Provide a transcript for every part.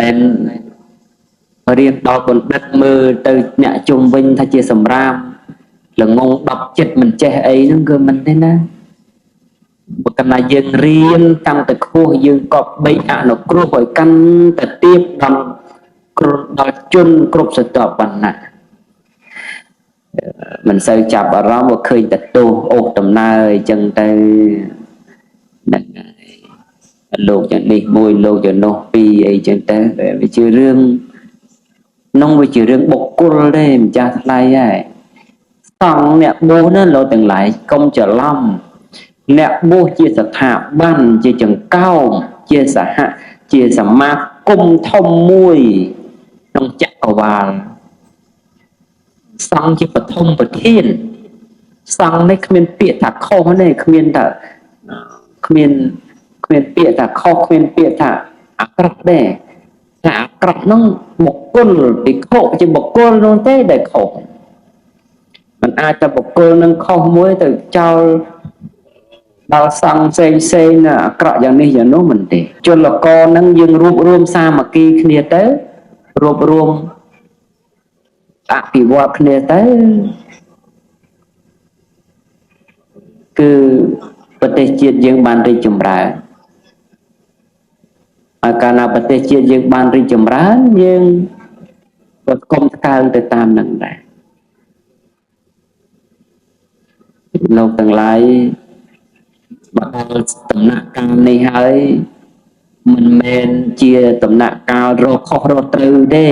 មែនរៀនដល់បណ្ឌិតមើលទៅអ្នកជុំវិញថាជាសម្រាមល្ងង10ចិត្តមិនចេះអីហ្នឹងគឺមិនទេណាបើកាលណាយើងរៀនកាន់តែខ្ពស់យើងក៏បីអនុគ្រោះឲ្យកាន់តែទៀបដល់ដល់ជនគ្រប់ស្រទាប់វណ្ណៈមិនសូវចាប់អារម្មណ៍ว่าឃើញតែទោសអូសដំណើរអញ្ចឹងទៅហ្នឹងហើយលោកយ៉ាងនេះមួយលោកយ៉ាងនោះពីរអីចឹងទៅវាជារឿងនោះវាជារឿងបុគ្គលទេម្ចាស់ថ្លៃហើយសង្ឃអ្នកបួសណាលោកទាំងឡាយកុំច្រឡំអ្នកបួសជាស្ថាប័នជាចង្កោមជាសហជាសមាគមធំមួយក្នុងចក្រវាលសង្ឃជាបឋមប្រធានសង្ឃនេះគ្មានពាក្យថាខុសទេគ្មានថាគ្មានពាក្យថាខុសគ្មានពាក្យថាអាក្រក់ទេថាអាក្រក់នោះបុគ្គលភិក្ខុជាបុគ្គលនោះទេដែលខុសมันអាចតែបុគ្គលនឹងខុសមួយទៅចោលដល់សង្ឃផ្សេងផ្សេងអាក្រក់យ៉ាងនេះយ៉ាងនោះមិនទេជនលកនឹងយើងរួបរួមសាមគ្គីគ្នាទៅរួបរួមអភិវឌ្ឍគ្នាទៅគឺប្រទេសជាតិយើងបានរីកចម្រើនហើយកាលណាប្រទេសជាតិយើងបានរីកចម្រើនយើងក៏កុំថ្កើងទៅតាមនឹងដែរលោកទាំងឡាយបើដល់ដំណាក់កាលនេះហើយមិនមែនជាដំណាក់កាលរកខុសរកត្រូវទេ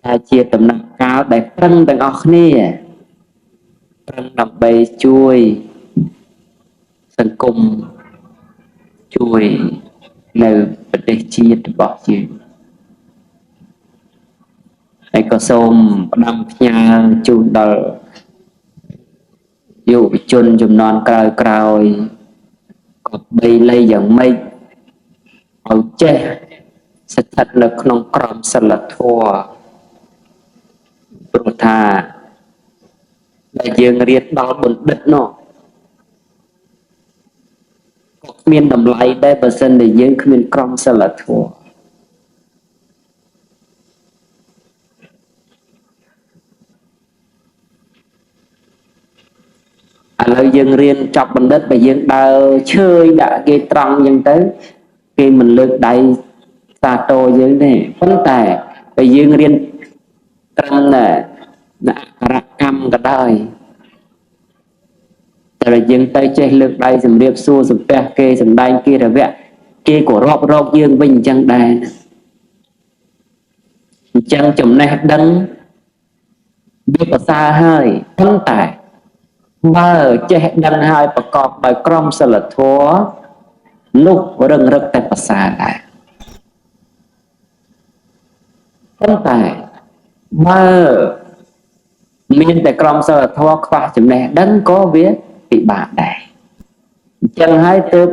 តែជាដំណាក់កាលដែលប្រឹងទាំងអស់គ្នាប្រឹងដើម្បីជួយសង្គមជួយនៅប្រទេសជាតិរបស់យើងហើយក៏សូមផ្ដាំផ្ញើជូនដល់យុវជនចំនួនក្រោយក្រោយក៏បីលៃយ៉ាងម៉េចឲ្យចេះស្ថិតនៅក្នុងក្រមសីលធម៌ព្រោះថាដែលយើងរៀនដល់បណ្ឌិតនោះក៏គ្មានតម្លៃដែរបើសិនតែយើងគ្មានក្រមសីលធម៌ឥឡូវយើងរៀនចប់បណ្ឌិតបើយើងដើរឈើយដាក់គេត្រង់អញ្ចឹងទៅគេមិនលើកដៃសាទរយើងទេប៉ុន្តែបើយើងរៀនត្រឹមណាអក្ខរកម្មក៏ដោយតែយើងទៅចេះលើកដៃសម្រាបសួរសំពះគេសម្ដែងគេរវៈគេក៏រាប់រកយើងវិញអញ្ចឹងដែរអញ្ចឹងចំណេះដឹងវាប្រសើរហើយប៉ុន្តែបើចេះដឹងហើយប្រកបដោយក្រមសីលធម៌នោះរឹងរឹកតែប្រសើរដែរប៉ុន្តែបើមានតែក្រមសីលធម៌ខ្វះចំណេះដឹងក៏វាពិបាកដែរអញ្ចឹងហើយទើប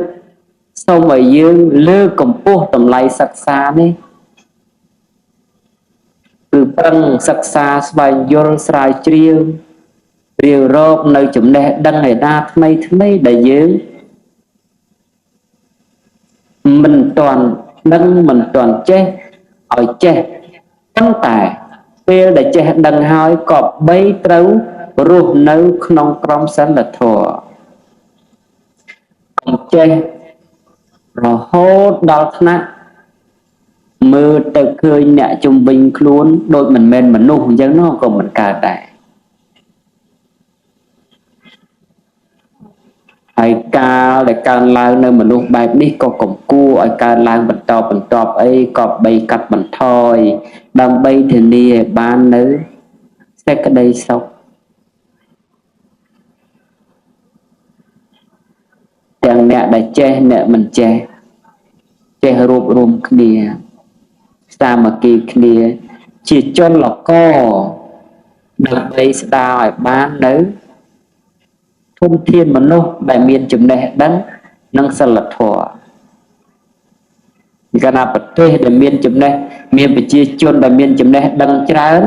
សូមឲ្យយើងលើកកម្ពស់តម្លៃសិក្សានេះគឺប្រឹងសិក្សាស្វែងយល់ស្រាវជ្រាវរាវរកនៅចំណេះដឹងឯណាថ្មីថ្មីដែលយើងមិនទាន់ដឹងមិនទាន់ចេះឲ្យចេះប៉ុន្តែពេលដែលចេះដឹងហើយក៏បីត្រូវរស់នៅក្នុងក្រមសីលធម៌កុំចេះរហូតដល់ថ្នាក់មើលទៅឃើញអ្នកជំវិញខ្លួនដូចមិនមែនមនុស្សអញ្ចឹងនោះក៏មិនកើតដែរហើយកាលដែលកើនឡើងនៅមនុស្សបែបនេះក៏កំគួរឲ្យកើនឡើងបន្តបន្ទាប់អីក៏បីកាត់បន្ថយដើម្បីធានាឲ្យបាននៅសេចក្តីសុខទាំងអ្នកដែលចេះអ្នកមិនចេះចេះរួបរួមគ្នាសាមគ្គីគ្នាជាជនលកដើម្បីស្ដារឲ្យបាននៅធនធានមនុស្សដែលមានចំណេះដឹងនិងសិលធម៌កាលណាប្រទេសដែលមានចំណេះមានប្រជាជនដែលមានចំណេះដឹងច្រើន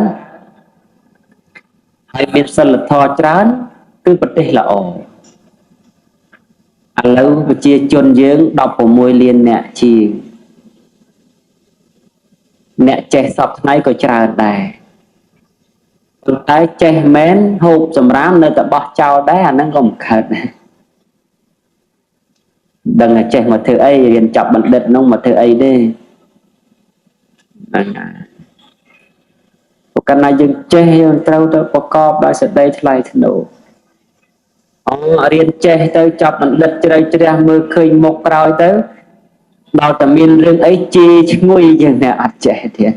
ហើយមានសិលធម៌ច្រើនគឺប្រទេសល្អឥឡូវប្រជាជនយើង16លានអ្នកជាង អ្នកចេះសពថ្ងៃក៏ច្រើនដែរប៉ុន្តែចេះមែនហូបសម្រាមនៅតែបោះចោលដែរអាហ្នឹងក៏មិនកើតដែរដឹងតែចេះមកធ្វើអីរៀនចាប់បណ្ឌិតនោះមកធ្វើអីទេហ្នឹងហើយព្រោះកាលណាយើងចេះយើងត្រូវទៅប្រកបដោយសេចក្តីថ្លៃថ្នូរអូរៀនចេះទៅចាប់បណ្ឌិតជ្រៅជ្រះមើលឃើញមុខក្រោយទៅដល់តែមានរឿងអីជេរឈ្ងុយជាងអ្នកអត់ចេះទៀត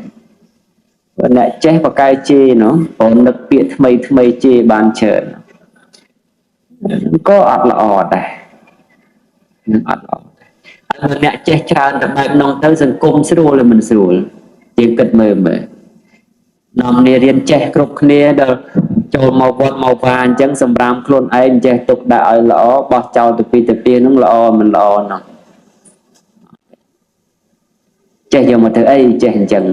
បើអ្នកចេះបកកែជេរនោះព្រោះនឹកពាក្យថ្មីថ្មីជេរបានច្រើនក៏អត់ល្អដែរនឹងអត់ល្អដែរហើយអ្នកចេះច្រើនតែបែបនោះទៅសង្គមស្រួលឬមិនស្រួលយើងគិតមើលមើលនាំគ្នារៀនចេះគ្រប់គ្នាដល់ចូលមកវត្តមកវាអញ្ចឹងសម្រាមខ្លួនឯងចេះទុកដាក់ឲ្យល្អបោះចោលទៅពីនោះល្អមិនល្អនោះចេះយកមកធ្វើអីចេះអញ្ចឹង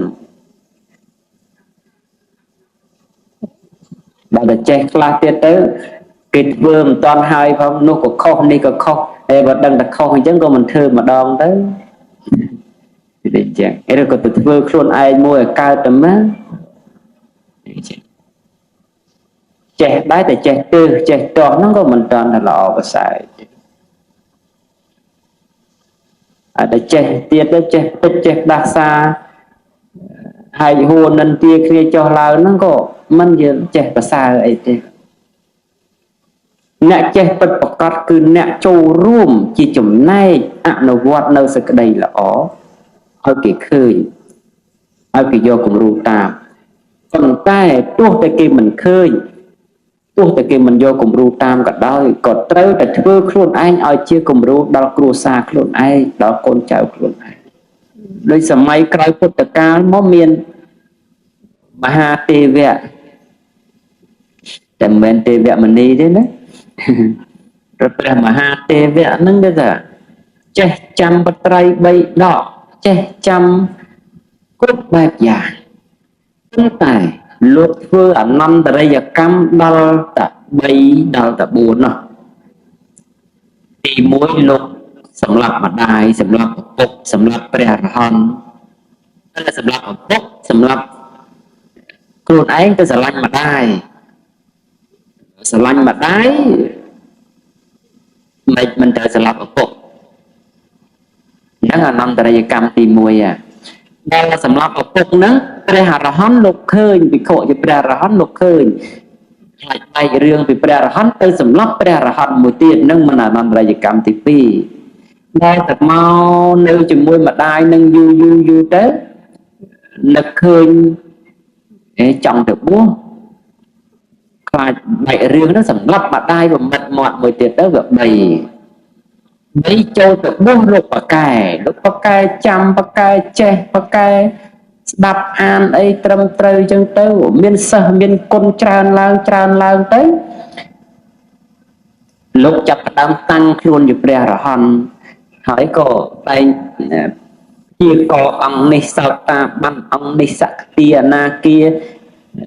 ដល់តែចេះខ្លះទៀតទៅគេធ្វើមិនតាន់ហើយផងនោះក៏ខុសនេះក៏ខុសហើយបើដឹងតែខុសអញ្ចឹងក៏មិនធ្វើម្ដងទៅវាអញ្ចឹងឬក៏ទៅធ្វើខ្លួនឯងមួយឲ្យកើតទៅមកចេះដែរតែចេះទើសចេះទាស់ហ្នឹងក៏មិនតាន់តែល្អប្រសើរទេអត់តែចេះទៀតទៅចេះពិតចេះដាស់សាហើយហួរនិន្ទាគ្នាចុះឡើងហ្នឹងក៏មិនយើងចេះប្រសើរអីទេអ្នកចេះពិតប្រកបគឺអ្នកចូលរួមជាចំណែកអនុវត្តនៅសេចក្តីល្អឲ្យគេឃើញឲ្យគេយកគំរូតាមប៉ុន្តែទោះតែគេមិនឃើញទោះតែគេមិនយកគំរូតាមក៏ដោយក៏ត្រូវតែធ្វើខ្លួនឯងឲ្យជាគំរូដល់គ្រួសារខ្លួនឯងដល់កូនចៅខ្លួនឯងដូចសម័យក្រោយពុទ្ធកាលមកមានមហាទេវៈតែមិនមែនទេវមនីទេណាព្រះមហាទេវៈហ្នឹងគេថាចេះចាំបត្រៃបីដកចេះចាំគ្រប់បែបយ៉ាងប៉ុន្តែលោកធ្វើអនន្តរិយកម្មដល់តែ3ដល់តែ4នោះទី1លោកសម្រាប់ម្ដាយសម្រាប់ឪពុកសម្រាប់ព្រះអរហន្តតែសម្រាប់ឪពុកសម្រាប់ខ្លួនឯងទៅស្រឡាញ់ម្ដាយស្រឡាញ់ម្ដាយមិនត្រូវសម្រាប់ឪពុកហ្នឹងអនន្តរិយកម្មទី1ដែលសម្រាប់ឪពុកហ្នឹងព្រះអរហន្តលោកឃើញភិក្ខុជាព្រះអរហន្តលោកឃើញខ្លាចបែករឿងពីព្រះអរហន្តទៅសម្លាប់ព្រះអរហន្តមួយទៀតហ្នឹងមិនអនន្តរិយកម្មទី2ដែលតែមកនៅជាមួយម្ដាយនឹងយូរយូរយូរទៅនឹកឃើញអេចង់ទៅបួសខ្លាចបែករឿងហ្នឹងសម្លាប់ម្ដាយបំបិតមាត់មួយទៀតទៅវា3ចូលទៅបួសលោកបកែលោកបកែចាំបកែចេះបកែស្ដាប់អានអីត្រឹមត្រូវអញ្ចឹងទៅមានសិស្សមានគុណច្រើនឡើងច្រើនឡើងទៅលោកចាប់ផ្ដើមតាំងខ្លួនជាព្រះអរហន្តហើយក៏តែងជាកអង្គនេះសោតាបានអង្គនេះសក្តិអនាគា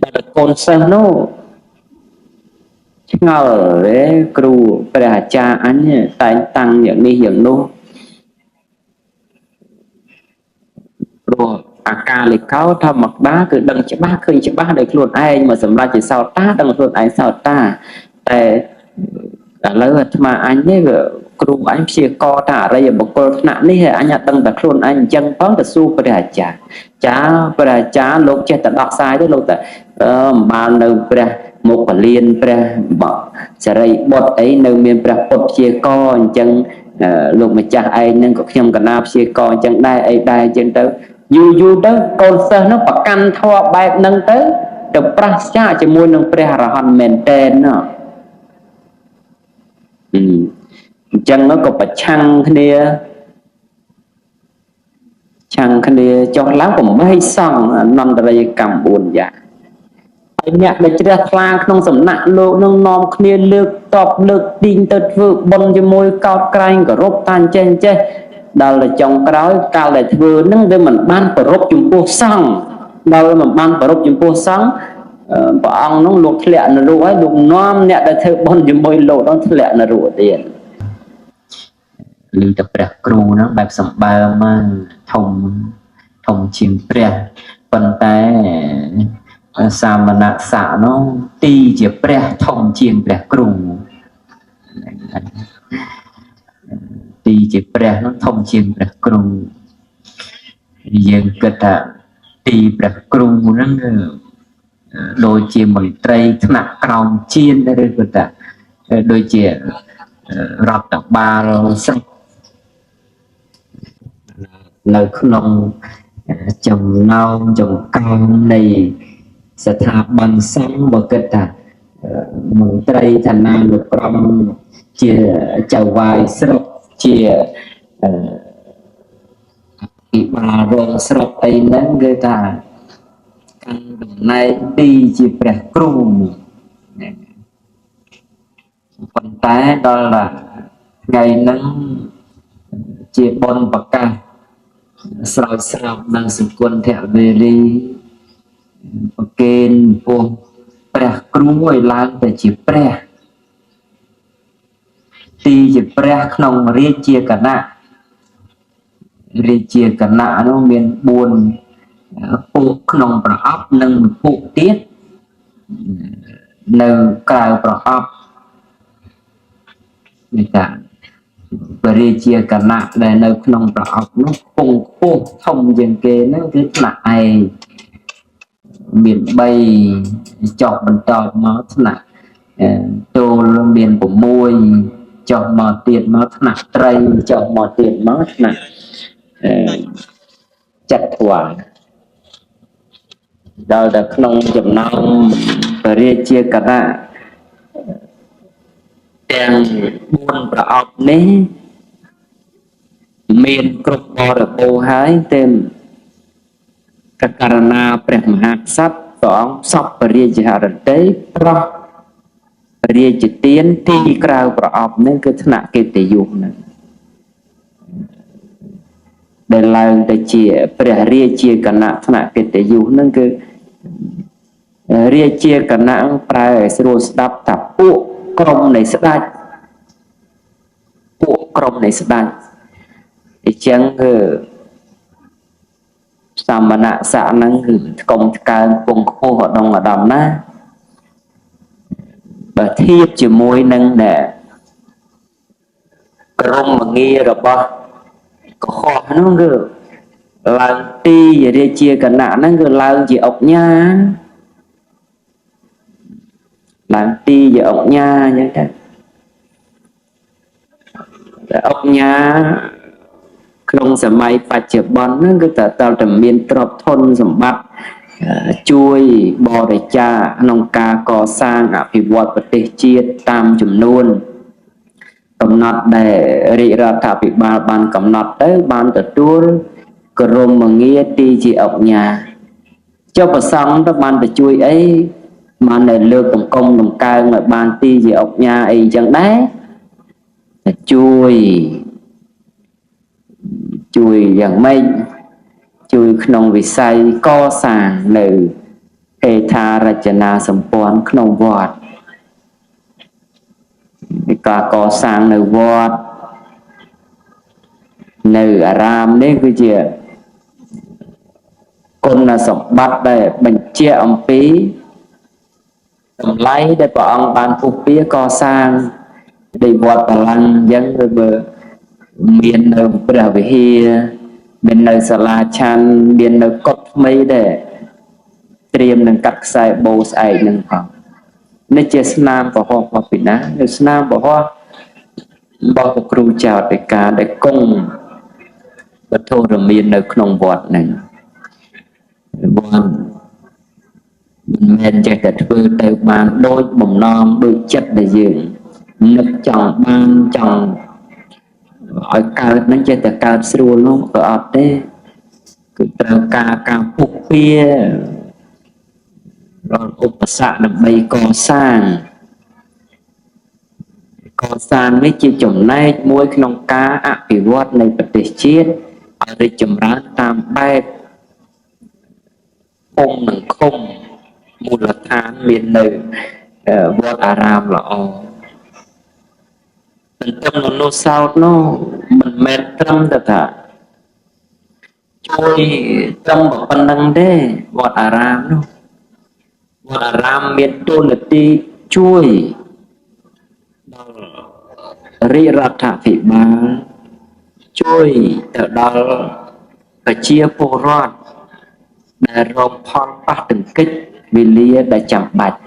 ដល់កូនសិស្សនោះឆ្ងល់ទេគ្រូព្រះអាចារ្យអញតែងតាំងយ៉ាងនេះយ៉ាងនោះព្រោះអាកាលិកោធម្មតាគឺដឹងច្បាស់ឃើញច្បាស់ដោយខ្លួនឯងមកសម្រាប់ជាសោតាដឹងខ្លួនឯងសោតាតែឥឡូវអាត្មាអញនេះវាគ្រូអញព្យាករថាអរិយបុគ្គលថ្នាក់នេះអញអត់ដឹងតែខ្លួនឯងអញ្ចឹងផងទៅសួរព្រះអាចារ្យចាព្រះអាចារ្យលោកចេះតែដោះស្រាយទៅលោកតែអំបាលនៅព្រះមុគលានព្រះសិរីបុត្រអីនៅមានព្រះពុទ្ធព្យាករអញ្ចឹងលោកម្ចាស់ឯងនឹងក៏ខ្ញុំកណាព្យាករអញ្ចឹងដែរអីដែរអញ្ចឹងទៅយូរយូរទៅកូនសិស្សនោះប្រកាន់ធម៌បែបហ្នឹងទៅទៅប្រសចាជាមួយនឹងព្រះអរហន្តមែនតែនណោះអញ្ចឹងនោះក៏ប្រឆាំងគ្នាឆាំងគ្នាចុះឡើង8សង្ឃអនន្តរិយកម្ម4យ៉ាងហើយអ្នកដែលជ្រះថ្លាក្នុងសំណាក់លោកនឹងនាំគ្នាលើកតបលើកទីងទៅធ្វើបុណ្យជាមួយកោតក្រែងគោរពតាចេះចេះដល់តែចុងក្រោយកាលដែលធ្វើនឹងវាមិនបានប្រពចំពោះសង្ឃដល់មិនបានប្រពចំពោះសង្ឃព្រះអង្គនោះលោកធ្លាក់នរកហើយលោកនាំអ្នកដែលធ្វើបុណ្យជាមួយលោកនោះធ្លាក់នរកទៀតឮតែព្រះគ្រូហ្នឹងបែបសម្បើមធំធំជាងព្រះ ប៉ុន្តែសាមណស័ក្តិនោះទីជាព្រះធំជាងព្រះគ្រូទីជាព្រះនោះធំជាងព្រះគ្រូយើងគិតថាទីព្រះគ្រូហ្នឹងគឺដូចជាមន្ត្រីថ្នាក់ក្រោមជាតិឬក៏ថាដូចជារដ្ឋបាលស្រុកនៅក្នុងចំណោមចង្កោមនៃស្ថាប័នសង្ឃបើគិតថាមន្ត្រីឋានានុក្រមជាចៅហ្វាយស្រុកជាអភិបាលរងស្រុកអីហ្នឹងគឺថាកាន់តំណែងទីជាព្រះគ្រូប៉ុន្តែដល់ថ្ងៃហ្នឹងជាបុណ្យប្រកាសស្រោចស្រពនឹងសង្គន្ធវេរីប្រគេនពោះព្រះគ្រូឲ្យឡើងទៅជាព្រះទីជាព្រះក្នុងរាជាគណៈរាជាគណៈនោះមាន4ពួកក្នុងប្រអប់និងមួយពួកទៀតនៅក្រៅប្រអប់នេះថាព្រះរាជាគណៈដែលនៅក្នុងប្រអប់នោះពងខ្ពស់ធំជាងគេហ្នឹងគឺថ្នាក់ឯងមាន3ចុះបន្តមកថ្នាក់ចូលមាន6ចុះមកទៀតមកថ្នាក់ត្រីចុះមកទៀតមកថ្នាក់ចត្វាដល់តែក្នុងចំណោមព្រះរាជាគណៈទាំង4ប្រអប់នេះមានគ្រប់បរិបូរណ៍ហើយទេកករណាព្រះមហាក្សត្រព្រះអង្គសពព្រះរាជហឫទ័យប្រោះរាជទានទីក្រៅប្រអប់នេះគឺថ្នាក់កិត្តិយសហ្នឹងដែលឡើងទៅជាព្រះរាជាគណៈថ្នាក់កិត្តិយសហ្នឹងគឺរាជាគណៈប្រែឲ្យស្រួលស្ដាប់ថាពួកក្រុមនៃស្ដេចពួកក្រុមនៃស្ដេចអញ្ចឹងគឺសមណស័ក្តិហ្នឹងគឺថ្កុំថ្កើងពងខ្ពស់ឧត្តមឧត្តមណាបើធៀបជាមួយនឹងដែលក្រុមងាររបស់កុហកនោះគឺឡើងទីរាជាគណៈហ្នឹងគឺឡើងជាអុកញ៉ាឡើងទីជាអុកញ៉ាអញ្ចឹងទៅតែអុកញ៉ាក្នុងសម័យបច្ចុប្បន្នហ្នឹងគឺតើតែមានទ្រព្យធនសម្បត្តិជួយបរិច្ចាគក្នុងការកសាងអភិវឌ្ឍប្រទេសជាតិតាមចំនួនកំណត់ដែលរាជរដ្ឋាភិបាលបានកំណត់ទៅបានទទួលក្រុមងារទីជាអុកញ៉ាចុះប្រសង់ទៅបានទៅជួយអីបានតែលើកតម្កុំតម្កើងឲ្យបានទីជាអុកញ៉ាអីចឹងដែរតែជួយយ៉ាងម៉េចជួយក្នុងវិស័យកសាងនៅហេដ្ឋារចនាសម្ព័ន្ធក្នុងវត្តការកសាងនៅវត្តនៅអារាមនេះគឺជាគុណសម្បត្តិដែលបញ្ជាក់អំពីតម្លៃដែលព្រះអង្គបានពុះពៀកសាងនៃវត្តបល្ល័ង្កអញ្ចឹងឬបើមាននៅព្រះវិហារមាននៅសាលាឆាន់មាននៅកុដិថ្មីដែរត្រៀមនឹងកាត់ខ្សែបូស្អែកនឹងផងនេះជាស្នាមពហុរបស់ពីណានៅស្នាមពហុរបស់ព្រះគ្រូចៅអធិការដែលគង់វត្ថុរមាននៅក្នុងវត្តហ្នឹងវត្តមិនមែនចេះតែធ្វើទៅបានដូចបំណងដូចចិត្តដែលយើងនឹកចង់បានចង់ឲ្យកើតហ្នឹងចេះតែកើតស្រួលនោះក៏អត់ទេគឺត្រូវការការពុះពៀរាល់ឧបសគ្គដើម្បីកសាងនេះជាចំណែកមួយក្នុងការអភិវឌ្ឍនៃប្រទេសជាតិឲ្យរីកចម្រើនតាមបែបភូមិនិងឃុំមូលដ្ឋានមាននៅវត្តអារាមល្អទន្ទឹមនឹងនោះសោតនោះមិនមែនត្រឹមតែថា ជួយត្រឹមប៉ុណ្្នឹងទេវត្តអារាមនោះវត្តអារាមមានតួនាទីជួយដល់រាជរដ្ឋាភិបាលជួយទៅដល់ប្រជាពលរដ្ឋដែលរងផលប៉ះទង្គិចវេលាដែលចាំបាច់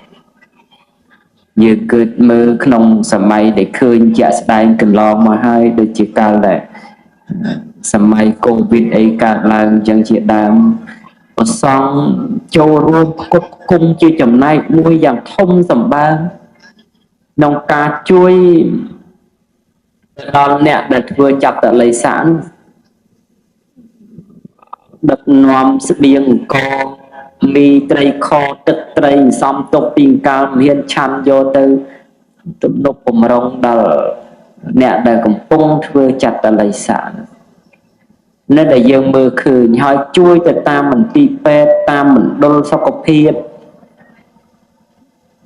យើងគិតមើលក្នុងសម័យដែលឃើញជាក់ស្ដែងកន្លងមកហើយដូចជាកាលដែលសម័យកូវីដអីកើតឡើងអញ្ចឹងជាដើមប្រសង់ចូលរួមផ្គត់ផ្គង់ជាចំណែកមួយយ៉ាងធំសម្បើមក្នុងការជួយដល់អ្នកដែលធ្វើចាប់តល័យស័កដឹកនាំស្បៀងអង្គមីត្រីខទឹកត្រីសំទុកពីកាលមានឆាន់យកទៅទំនប់បំរុងដល់អ្នកដែលកំពុងធ្វើចាត់តល័យស័កនៅដែលយើងមើលឃើញហើយជួយទៅតាមមន្ទីរពេទ្យតាមមណ្ឌលសុខភាព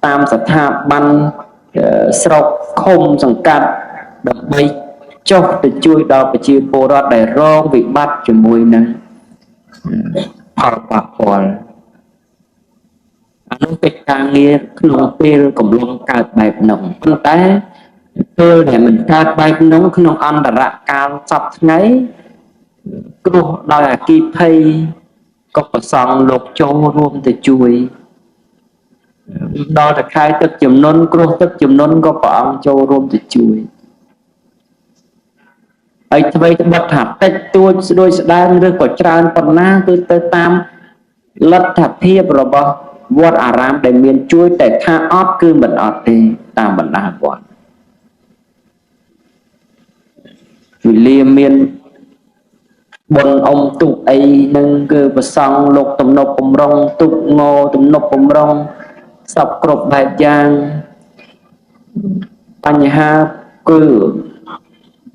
តាមស្ថាប័នស្រុកឃុំសង្កាត់ដើម្បីចុះទៅជួយដល់ប្រជាពលរដ្ឋដែលរងវិបត្តិជាមួយនឹងផលប៉ះពាល់អានោះកិច្ចការងារក្នុងពេលកំឡុងកើតបែបនោះប៉ុន្តែពេលដែលមិនកើតបែបនោះក្នុងអន្តរកាលសប្តាហ៍ថ្ងៃគ្រោះដោយអគ្គិភ័យក៏ប្រសង់លោកចូលរួមទៅជួយដល់តែខែទឹកជំនន់គ្រោះទឹកជំនន់ក៏ព្រះអង្គចូលរួមទៅជួយហើយថ្មីត្បិតថាតិចតួចស្ដួយស្ដើងឬក៏ច្រើនប៉ុណ្ណាគឺទៅតាមលទ្ធភាពរបស់វត្តអារាមដែលមានជួយតែថាអត់គឺមិនអត់ទេតាមបណ្ដាវត្តវេលាមានបុណ្យអុំទុកអីនឹងគឺប្រសង់លោកទំនប់បំរុងទុកងទំនប់បំរុងសពគ្រប់បែបយ៉ាងបញ្ហាគឺ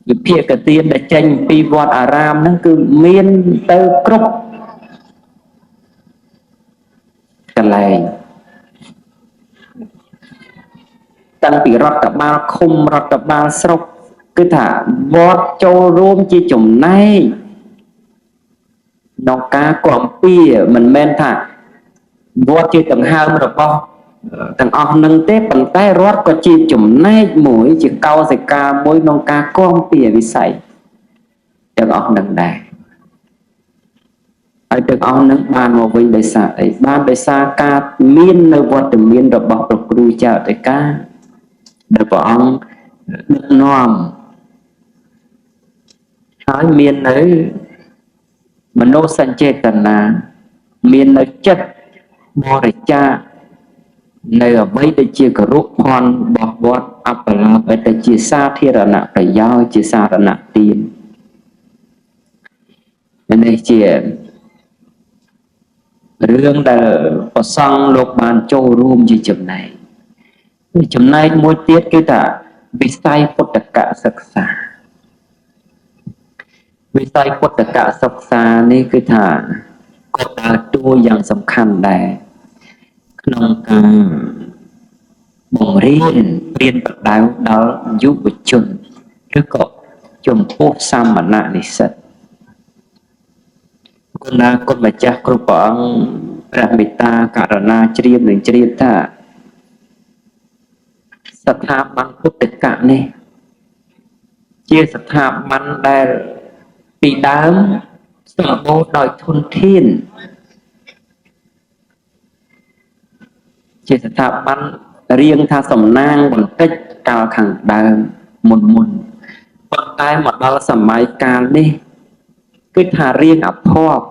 វិភាគទានដែលចេញពីវត្តអារាមហ្នឹងគឺមានទៅគ្រប់កន្លែងតាំងពីរដ្ឋបាលឃុំរដ្ឋបាលស្រុកគឺថាវត្តចូលរួមជាចំណែកក្នុងការគាំពៀមិនមែនថាវត្តជាដង្ហើមរបស់ទាំងអស់នឹងទេប៉ុន្តែរដ្ឋក៏ជាចំណែកមួយជាកោសិកាមួយក្នុងការគាំពៀវិស័យទាំងអស់នឹងដែរហើយទាំងអស់នឹងបានមកវិញដោយសារអីបានដោយសារការមាននៅវត្តមានរបស់ព្រះគ្រូចៅអធិការដែលព្រះអង្គដឹកនាំហើយមាននៅមនោសញ្ចេតនាមាននៅចិត្តបរិច្ចាគនៅអ្វីដែលជាគរុភ័ណ្ឌរបស់វត្តអបលាភដែលជាសាធារណៈប្រយោជន៍ជាសារណៈទាននេះជារឿងដែលព្រះសង្ឃលោកបានចូលរួមជាចំណែកចំណែកមួយទៀតគឺថាវិស័យពុទ្ធកសិក្សាវិស័យពុទ្ធកសិក្សានេះគឺថាក៏ដើរតួយ៉ាងសំខាន់ដែរក្នុងការបង្រៀនព្រៀនប្រដៅដល់យុវជនឬក៏ចំពោះសាមណនិស្សិតគុណាគុណម្ចាស់គ្រប់ព្រះអង្គព្រះមេត្តាករុណាជ្រាបនិងជ្រាបថាស្ថាប័នពុទ្ធកៈនេះជាស្ថាប័នដែលពីដើមសម្បូរដោយធនធានជាស្ថាប័នរៀងថាសំណាងបន្តិចកាលខាងដើមមុនមុនប៉ុន្តែមកដល់សម័យកាលនេះគឺថារៀងអភ័ព្វ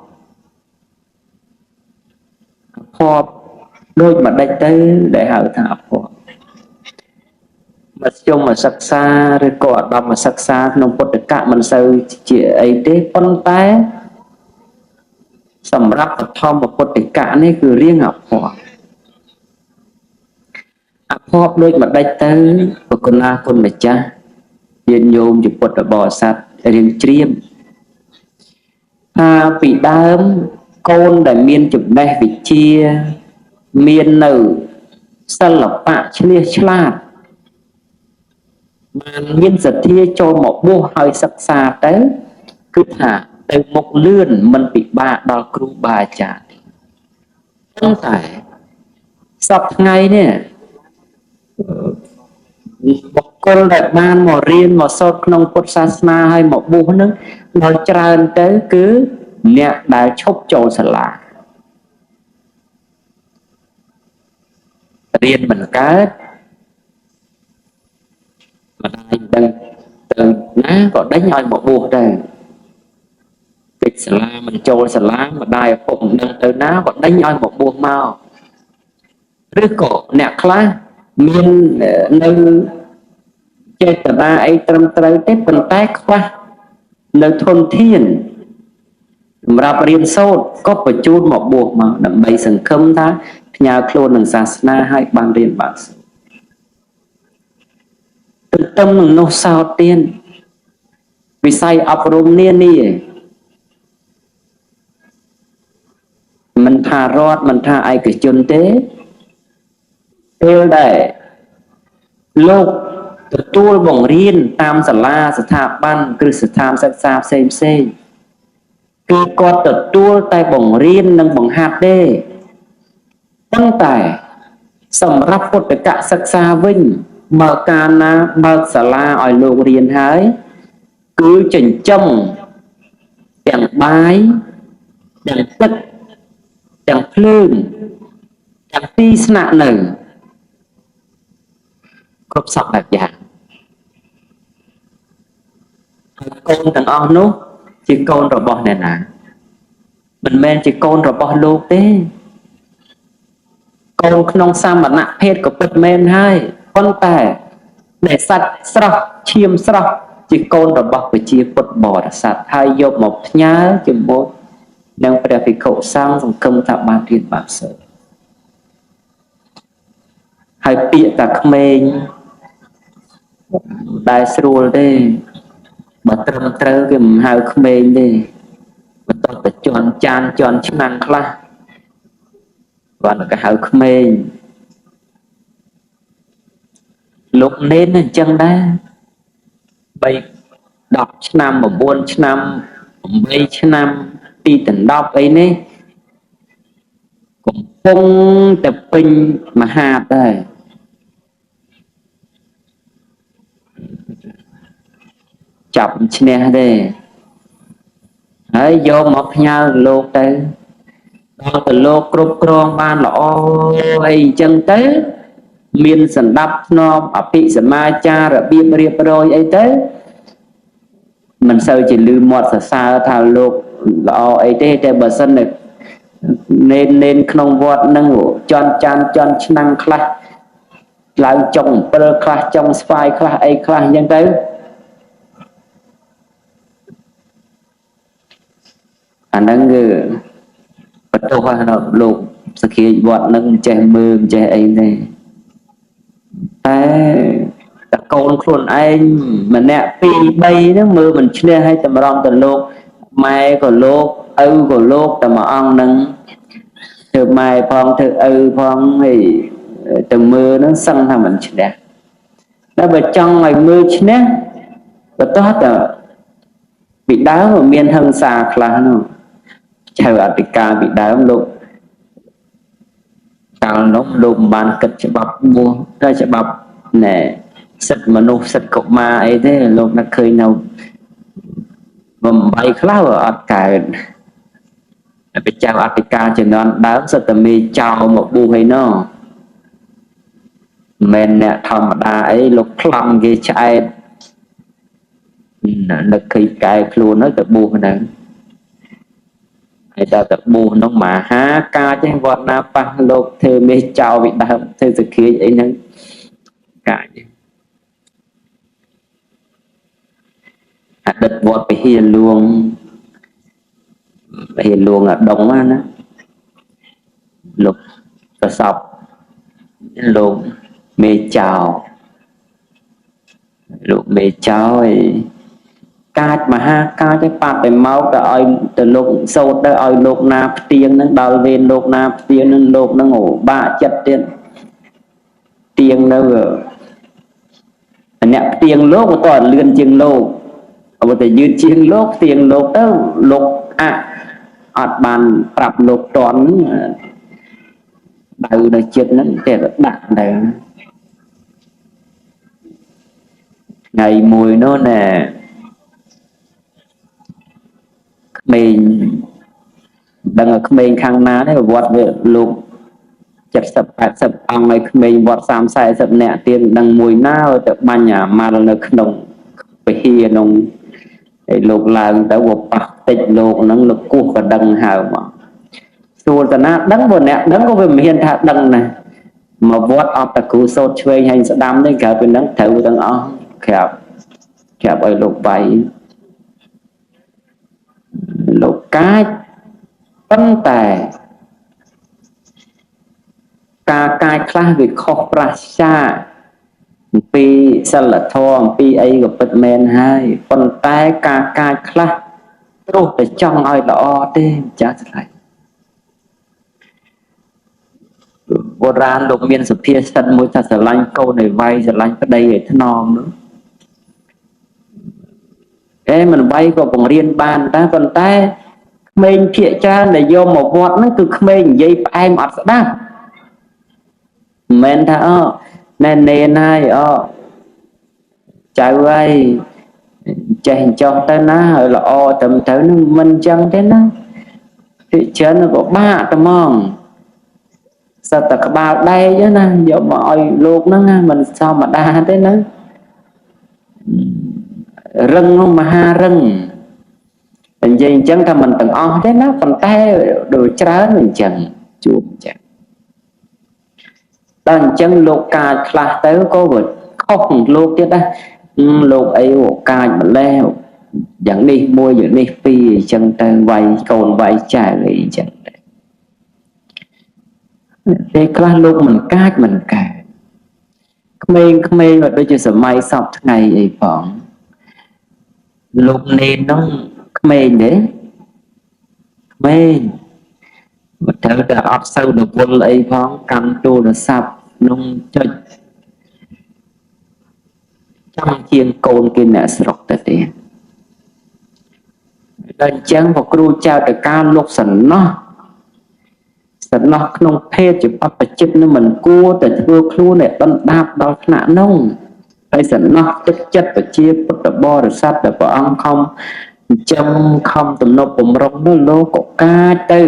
អភ័ព្វដូចម្ដេចទៅដែលហៅថាអភ័ព្វមធ្យមសិក្សាឬក៏ឧត្តមសិក្សាក្នុងពុទ្ធកៈមិនសូវជាអីទេប៉ុន្តែសម្រាប់បឋមពុទ្ធកៈនេះគឺរៀងអភ័ព្វអភ័ព្វដូចម្ដេចទៅបុគ្គលគុណម្ចាស់ញាតិញោមជាពុទ្ធបរិស័ទរៀងជ្រាបថាពីដើមកូនដែលមានចំណេះវិជ្ជាមាននៅសិល្បៈឆ្លៀសឆ្លាតបានមានសទ្ធាចូលមកបួសហើយសិក្សាទៅគឺថា ទៅមុខលឿនមិនពិបាកដល់គ្រូបាអាចារ្យទេប៉ុន្តែសប្តាហ៍ថ្ងៃនេះបុគ្គលដែលបានមករៀនមកសូត្រក្នុងពុទ្ធសាសនាហើយមកបួសនឹងដល់ច្រើនទៅគឺអ្នកដែលឈប់ចូលសាលារៀនមិនកើតម្ដាយមិនដឹងទៅណាក៏ដេញឲ្យមកបួសដែរកិច្ចសាលាមិនចូលសាលាម្ដាយឪពុកមិនដឹងទៅណាក៏ដេញឲ្យមកបួសមកឬក៏អ្នកខ្លះមាននៅចេតនាអីត្រឹមត្រូវទេប៉ុន្តែខ្វះនៅធនធានសម្រាប់រៀនសូត្រក៏បញ្ជូនមកបួសមកដើម្បីសង្ឃឹមថាផ្ញើខ្លួននឹងសាសនាឲ្យបានរៀនបានសូត្រទន្ទឹមនឹងនោះសោតទៀតវិស័យអប់រំនានាមិនថារដ្ឋមិនថាឯកជនទេពេលដែលលោកទទួលបង្រៀនតាមសាលាស្ថាប័នគ្រឹះស្ថានសិក្សាផ្សេងផ្សេងគឺគាត់ទទួលតែបង្រៀននិងបង្ហាត់ទេប៉ុន្តែសម្រាប់ពុទ្ធកសិក្សាវិញបើកាលណាបើកសាលាឲ្យលោករៀនហើយគឺចិញ្ចឹមទាំងបាយទាំងទឹកទាំងភ្លើងទាំងទីស្នាក់នៅគ្រប់សពបែបយ៉ាងហើយកូនទាំងអស់នោះជាកូនរបស់អ្នកណាមិនមែនជាកូនរបស់លោកទេកូនក្នុងសមណភេទក៏ពិតមែនហើយប៉ុន្តែដែលសាច់ស្រស់ឈាមស្រស់ជាកូនរបស់ប្រជាពុទ្ធបរិស័ទហើយយកមកផ្ញើជាមួយនឹងព្រះភិក្ខុសង្ឃសង្ឃឹមថាបានរៀនបានសូត្រហើយពាក្យតាក្មេងដែលស្រួលទេបើត្រឹមត្រូវគេមិនហៅក្មេងទេបន្តទៅជន់ចានជន់ឆ្នាំងខ្លះគាត់ក៏ហៅក្មេងលោកនេនអញ្ចឹងដែរ3 10ឆ្នាំ9ឆ្នាំ8ឆ្នាំ2ដល់10អីនេះកំពុងតែពេញមហាដែរចាប់ឈ្នះទេហើយយកមកផ្ញើលោកទៅដល់ទៅលោកគ្រប់គ្រងបានល្អអីអញ្ចឹងទៅមានសម្ដាប់ធ្នាប់អភិសមាចាររបៀបរៀបរយអីទៅមិនសូវជាលឺមាត់សរសើរថាលោកល្អអីទេតែបើសិននៅនេនក្នុងវត្តនឹងជន់ចានជន់ឆ្នាំងខ្លះឡើងចុង7ខ្លះចុងស្វាយខ្លះអីខ្លះអញ្ចឹងទៅអាហ្នឹងគឺបន្ទោសឲ្យលោកសគ្រាវត្តនឹងមិនចេះមើលមិនចេះអីទេតែតកូនខ្លួនឯងម្នាក់2 3ហ្នឹងមើលមិនឈ្នះឲ្យតម្រង់ទៅលោកម៉ែក៏លោកឪក៏លោកតែមួយអង្គហ្នឹងធ្វើម៉ែផងធ្វើឪផងហើយទៅមើលហ្នឹងសឹងថាមិនឈ្នះតែបើចង់ឲ្យមើលឈ្នះបន្ទាប់តែពីដើមមានហិង្សាខ្លះនោះចៅអធិការពីដើមលោកកាលនោះលោកមិនបានគិតច្បាប់បួសតែច្បាប់ណែសិទ្ធិមនុស្សសិទ្ធិកុមារអីទេលោកនឹកឃើញនៅបំបីខ្លះអត់កើតតែចៅអធិការជំនាន់ដើមសិទ្ធិមេចៅមកបួសអីណោះមិនអ្នកធម្មតាអីលោកប្លង់គេឆ្អែតនឹកឃើញកែខ្លួនហើយទៅបួសហ្នឹងហើយដល់ទៅបួសនោះមហាកាចឯងវត្តណាប៉ះលោកធ្វើមេចៅវិដើមធ្វើសគ្រាចអីហ្នឹងកាចអតីតវត្តពហិលួងពហិលួងអាដុងណាលោកប្រសពលោកមេចៅលោកមេចៅឯកាចមហាកាចឯបាត់តែមកទៅឲ្យទៅលោកសូត្រទៅឲ្យលោកណាផ្ទៀងនឹងដល់វេនលោកណាផ្ទៀងនឹងលោកនឹងអូបាក់ចិត្តទៀតទៀងនៅអ្នកផ្ទៀងលោកក៏តលឿនជាងលោក បើតែយឺតជាងលោកទៀងលោកទៅលោកអអត់បានប្រាប់លោកតន់ហ្នឹងដៅនៅចិត្តហ្នឹងតែដាក់ទៅថ្ងៃមួយនោះណែក្មេងដឹងឲ្យក្មេងខាងណាទេវត្តវាលោក70 80អង្គឲ្យក្មេងវត្ត30 40នាក់ទៀតដឹងមួយណាទៅបាញ់អាម៉ាល់នៅក្នុងពហិក្នុងហើយលោកឡើងទៅវាប៉ះតិចលោកហ្នឹងលោកគោះក៏ដឹងហើមកសួរតាណាដឹងព្រោះអ្នកដឹងក៏វាមិនហ៊ានថាដឹងណាមកវត្តអត់តគ្រូសោតឆ្វេងហើយស្ដាំនេះក្រៅពីហ្នឹងត្រូវទាំងអស់ក្រាបក្រាបឲ្យលោកបាយលោកកាចប៉ុន្តែការកាយខ្លះវាខុសប្រាសចាកអំពីសិលធម៌អំពីអីក៏ពិតមែនហើយប៉ុន្តែការកាយខ្លះព្រោះតែចង់ឲ្យល្អទេម្ចាស់ថ្លៃបុរាណលោកមានសុភាសិតមួយថាស្រឡាញ់កូនឲ្យវាយស្រឡាញ់ប្តីឲ្យថ្នមនោះអេមិនវាយក៏បង្រៀនបានតែប៉ុន្តែក្មេងភាកច្រើនដែលយកមកវត្តហ្នឹងគឺក្មេងនិយាយផ្អែមអត់ស្ដាប់មិនមែនថាអូណែនេនហើយអូចៅហើយចេះចោះទៅណាឲ្យល្អត្រឹមត្រូវនឹងមិនចឹងទេណាភាកច្រើនក៏បាក់តែហ្មងសត្វតែក្បាលដែកណាយកមកឲ្យលោកហ្នឹងណាមិនធម្មតាទេណារឹងមហារឹងនិយាយអញ្ចឹងថាមិនទាំងអស់ទេណាប៉ុន្តែដូចច្រើនអញ្ចឹងជួបអញ្ចឹងដល់អញ្ចឹងលោកកាចខ្លះទៅក៏វាខុសលោកទៀតដែរលោកអីកាចម្លេះយ៉ាងនេះមួយយ៉ាងនេះពីរអញ្ចឹងទៅវាយកូនវាយចៅអីអញ្ចឹងទៅពេលខ្លះលោកមិនកាចមិនកើតក្មេងៗក៏ដូចជាសម័យសពថ្ងៃអីផងលោកនេនហ្នឹងក្មេងទេក្មេងបើត្រូវតែអត់សូវរវល់អីផងកាន់ទូរស័ព្ទនំចុចចង់ជាងកូនគេអ្នកស្រុកទៅទេដល់អញ្ចឹងพอគ្រូចៅតកាលោកសំណោះសំណោះក្នុងភេទជាបព្វជិតនឹងមិនគួរតែធ្វើខ្លួនឲ្យដុនដាបដល់ថ្នាក់នោះហើយសំណោះទឹកចិត្តប្រជាពុទ្ធបរិស័ទដែលព្រះអង្គខំចំខំទំនប់បំរុងនោះលោកក៏កាចទៅ